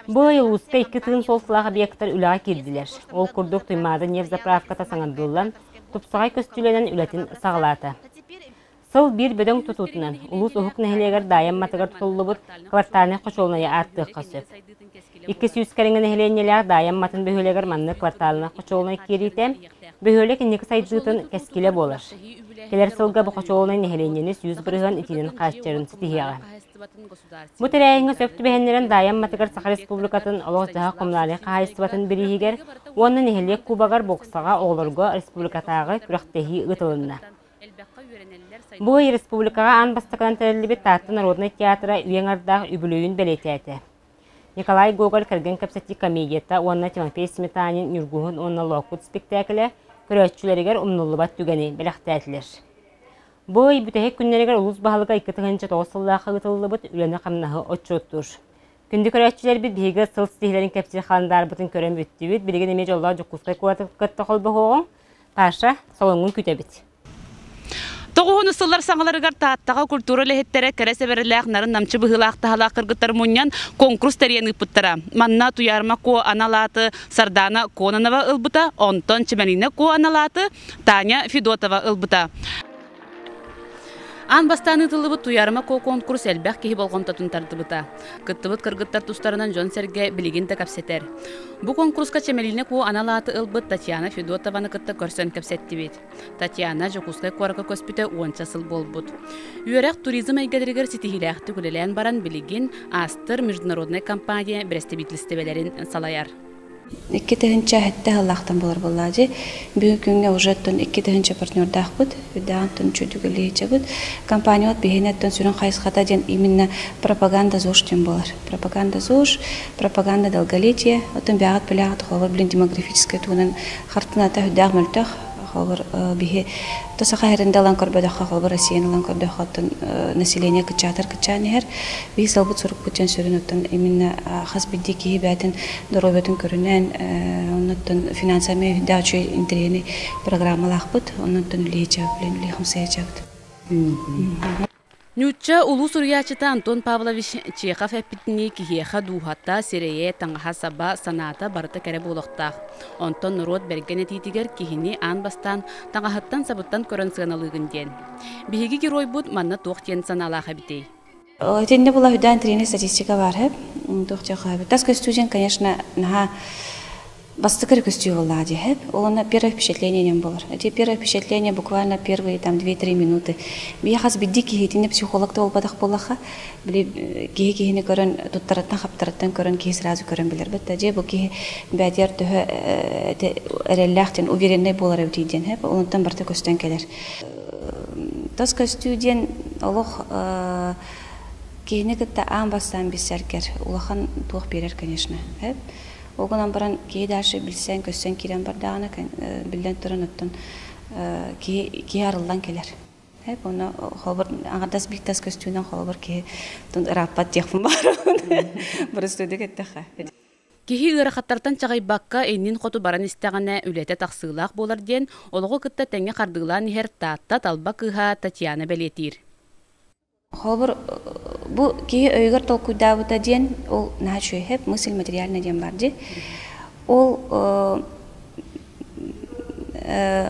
Бу ый улууска икки тыын суолталаах объектар үлэҕэ киирдилэр. Ол курдук Туймаада нефть заправката саҥардыллан, тупсаҕай көстүүлэнэн үлэтин саҕалаата. Сыл биир бөдөҥ тутуутунан улуус уһук нэһилиэгэр Даайа Амматыгар тутуллубут квартальнай хочуолунайы ааттыахха сөп. 200 кэриҥэ нэһилиэнньэлээх Даайа Амматын бөһүөлэгэр маннык кварталынан хочуолунай киириитэ бөһүөлэк инники сайдыытын кэскилэ буолар. Кэлэр сылга бу хочуолунай нэһилиэнньэни 100% итиинэн хааччыйарын ситиһиэҕэ. Бу тэрээһиҥҥэ сөп түбэһиннэрэн Даайа Амматыгар Саха Республикатын олох-дьаһах коммунальнай хаһаайыстыбатын бирииһигэр уонна нэһилиэк кубогар боксаҕа оҕолорго республикатааҕы күрэхтэһии ыытылынна. Бу ый республикаҕа аан бастакынан тэриллибит Таатта народнай театра үйэ аҥардаах үбүлүөйүн бэлиэтээтэ. Николай Гоголь кэргэн кэпсэтии комедията уонна Тимофей Сметанин Ньургуһун уонна Лоокут спектаклэ көрөөччүлэригэр умнуллубат түгэни бэлэхтээтилэр. Бу ый бүтэһик күннэригэр улуус баһылыга 2009 сыллаахха ыытыллыбыт үлэни-хамнаһы отчуоттуур. Күндү көрөөччүлэрбит биһиги сыл ситиһиилэрин кэпсиир халандаарбытын көрөн бүттүбүт. Билигин эмиэ дьоллоох Дьокуускай куораты кытта холбоһуоҕуҥ. Паша, солоҥҥун күтэбит. Тоҕуһуну сыллар саҥаларыгар Тааттаҕа культура үлэһиттэрэ кэрэ сэбэрэлээх нарын-намчы быһыылаах таһалаах кыргыттар мунньан конкурс тэрийэн ыыппыттара. Манна Туйаарма Куо анал ааты Сардаана Кононова ылбыта, онтон Чэмэлиинэ Куо анал ааты Таня Федотова ылбыта. Аан бастаан ыытыллыбыт Туйаарыма Куо конкурс элбэх киһи болҕомтотун тардыбыта. Кыттыбыт кыргыттар тустарынан дьон-сэргэ билигин да кэпсэтэр. Бу конкурска Чэмэлиинэ Куо анал ааты ылбыт Татьяна Федотованы кытта көрсөн кэпсэттибит. Татьяна Дьокуускай куоракка көспүтэ уонча сыл буолбут. Үөрэх туризм эйгэлэригэр ситиһиилээхтик үлэлээн баран билигин Астер международнай компания бэрэстэбиитэлистибэлэрин салайар. 2007 сыллаахтан буолар буоллаадьы. Бүгүн күҥҥэ уже оттон 2000 партнердаахпыт. Үрдээх оттон үчүгэй үлэлиэчэбит. Компаниябыт биһиэнэ оттон сүрүн хайысхата диэн именно пропаганда ЗОЖ диэн буолар. Пропаганда ЗОЖ, пропаганда долголетия. Оттон бэҕэт билэҕит холобур билин демографическай туһунан хартыната үрдээх мөлтөх. Холобур биһи то саха сирин ылан көрбөтөххө, холобур Россияны ылан көрдөххө, оттон население кыччаатар кыччаан иһэр. Биһи сылбыт сурукпут дьон сүрүн оттон именно хас биирдии киһи бэйэтин доруобуйатын көрүнэн, оннуттан финансовый үрдээх үчүгэй интэриэһинэй программалаахпыт, оннуттан үлэһи чабыт, үлэһи хамсайа чабыт. Ньуучча улуу суруйааччыта Антон Павлович Чехов эппитинии киһиэхэ дууһата, сирэйэ, таҥаһа-саба, санаата барыта кэрэ буолуохтаах. Онтон норуот бэргэн этиитигэр киһини аан бастаан таҥаһыттан-сабыттан көрөн сыаналыыгын диэн. Биһиги геройбут манна туох диэн санаалаах эбитий? Итиннэ була үдээн тренер статистика баар хэп. Туох диэхэ Тас көстүү конечно, наһаа бастакы көстүү буоллаҕа дии хэп. Ол первое впечатление диэн буолар. Эти первое впечатление буквально первые там 2-3 минуты. Бии хас бидди киһитинэ психолог да буолбатах буоллаха, били киһи киһини көрөн туттарыттан хаптарыттан көрөн киһи сразу көрөн билэр бит. Дьэ бу киһи бээтигэр төһө эрэллээх диэн уверенный буолар эбитий диэн хэп. Онтон барыта көстөн кэлэр. Тас көстүү диэн олох киһини кытта аан бастаан билсэргэр улахан туох биэрэр, конечно. Ол гынан баран киһи дальше билсэн, көссөн киирэн бардаҕына, биллэн туран оттон киһи киһи арыллан кэлэр. Оны холобур аҥардас биир тас көстүүнэн холобур киһи ырааппат диэхпин баарабын. Бырыстыыдык эттэххэ. Киһи ыарахаттартан чаҕыйбакка иннин хоту баран истэҕинэ үлэтэ тахсыылаах буолар диэн олоҕу кытта тэҥҥэ хардыылаан иһэр Таатта талба кыыһа Татьяна бэлиэтиир. Холобур, бу киһи өйүгэр толкуйдаабыта диэн ол наһаа үчүгэй мысль материальная диэн баар дии. Ол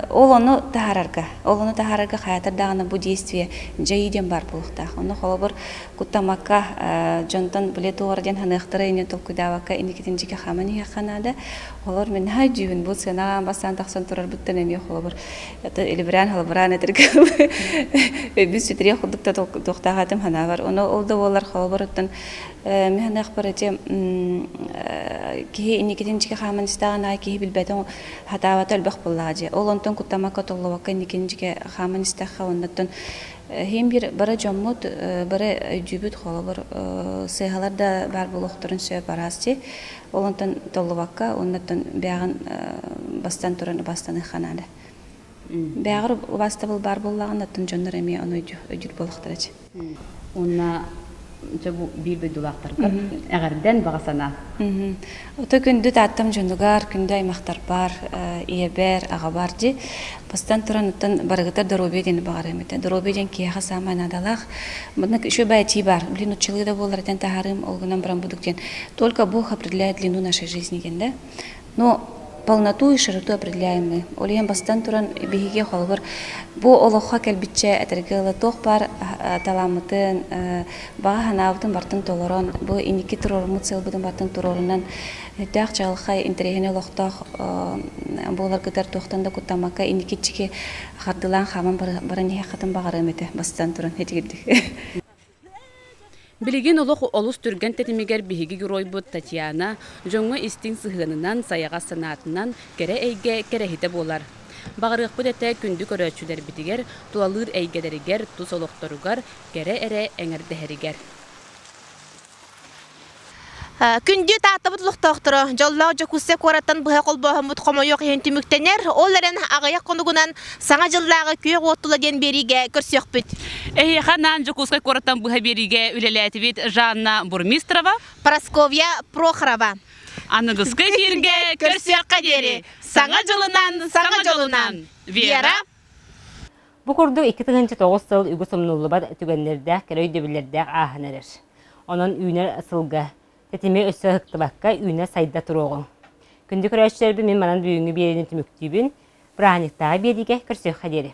ол ону таһаарарга, ол ону таһаарарга хайатар даҕаны бу действие дьайыы диэн баар буолуохтаах. Ону холобур куттамакка дьонтон били туора диэн ханыахтара иннин толкуйдаабакка инникитин дьике хааман иһиэххэ наада. Холобур мин наһаа өйдүүбүн бу сыанаҕа бастаан тахсан турарбыттан эмиэ холобур илибирээн халыбыраан этэргэ өйбүн сүтэриэх курдук да туохтаах этим санаабар. Ону ол да буоллар холобур оттон мин эти киһи инникитин дьике хааман истэҕин аайы киһи билбэтин хатаабата элбэх буоллаҕа дии. Ол онтон куттамакка толлубакка инникитин дьике хааман истэххэ оннуттан иһин бир бары дьоммут бары өйдүүбүт холобур сыыһалар да баар буолуохтарын сөп араас дии. Ол онтон толлубакка оннуттан бэҕин бастан туран убаастаныахха наада. Бэҕэр убаастабыл баар буоллаҕына оттон дьоннор эмиэ ону өйдүүр буолуохтара дии. Уонна дьэ бу биир дойдулаахтаргар эҕэрдэн баҕа санаа. Ото күндү тааттам дьонугар, күндү аймахтарбар, ийэбэр, аҕабар дии. Бастан туран оттон барыгытар доруобуйа диэни баҕарыам этэ. Доруобуйа диэн киһиэхэ саамай наадалаах. Манна еще байтии бар. Блин, уччалыы да буолар этэн таһаарыым, ол гынан баран будук диэн. Только Бог определяет длину нашей жизни диэн да. Но полноту и широту определяем мы. Ол иһин бастан туран биһиги холобур бу олоххо кэлбиччэ этэргэ ыла туох баар талааммытын, баҕа санаабытын бартын толорон, бу инники туруоруммут сыалбытын бартын туруорунан өйдөөх чаҕылхай интэриэһинэй олохтоох буоларгытар туохтан да куттаммакка инники иччики хардылаан хааман баран иһиэххитин баҕарыам этэ бастан туран этигирдик. Билигин олох олус түргэн тэтимигэр биһиги геройбут Татьяна дьоҥҥо истиҥ сыһыанынан, сайаҕас санаатынан кэрэ эйгэ кэрэһитэ буолар. Баҕарыахпыт этэ күндү көрөөччүлэрбитигэр, тулалыыр эйгэлэригэр, тус олохторугар кэрэ эрэ эҥэрдэһэригэр. Күндү Тааттабыт олохтоохторо, дьоллоох Дьокуускай куораттан быһа холбооһуммут хомойуох иһин түмүктэнэр, ол эрэн аҕыйах хонугунан Саҥа дьыллааҕы күөх уот тула диэн биэриигэ көрсүөхпүт. Эһиэхэ анаан Дьокуускай куораттан быһа биэриигэ үлэлээтибит Жанна Бурмистрова, Прасковья Прохорова. Аныгыскы эфиргэ көрсүөххэ диэри Саҥа дьылынан, саҥа дьолунан! Вера Бу курдук 2009 сыл үгүс умнуллубат түгэннэрдээх, кэрэ өйдөбүллэрдээх ааһан эрэр. Онон үүнэр сылга тэтими өссө ыһыктыбакка үүнэ-сайда туруоҕуҥ. Күндү көрөөччүлэрбин мин манан бүгүҥҥү биэриини түмүктүүбүн. Бырааһынньыктааҕы биэриигэ көрсүөххэ диэри.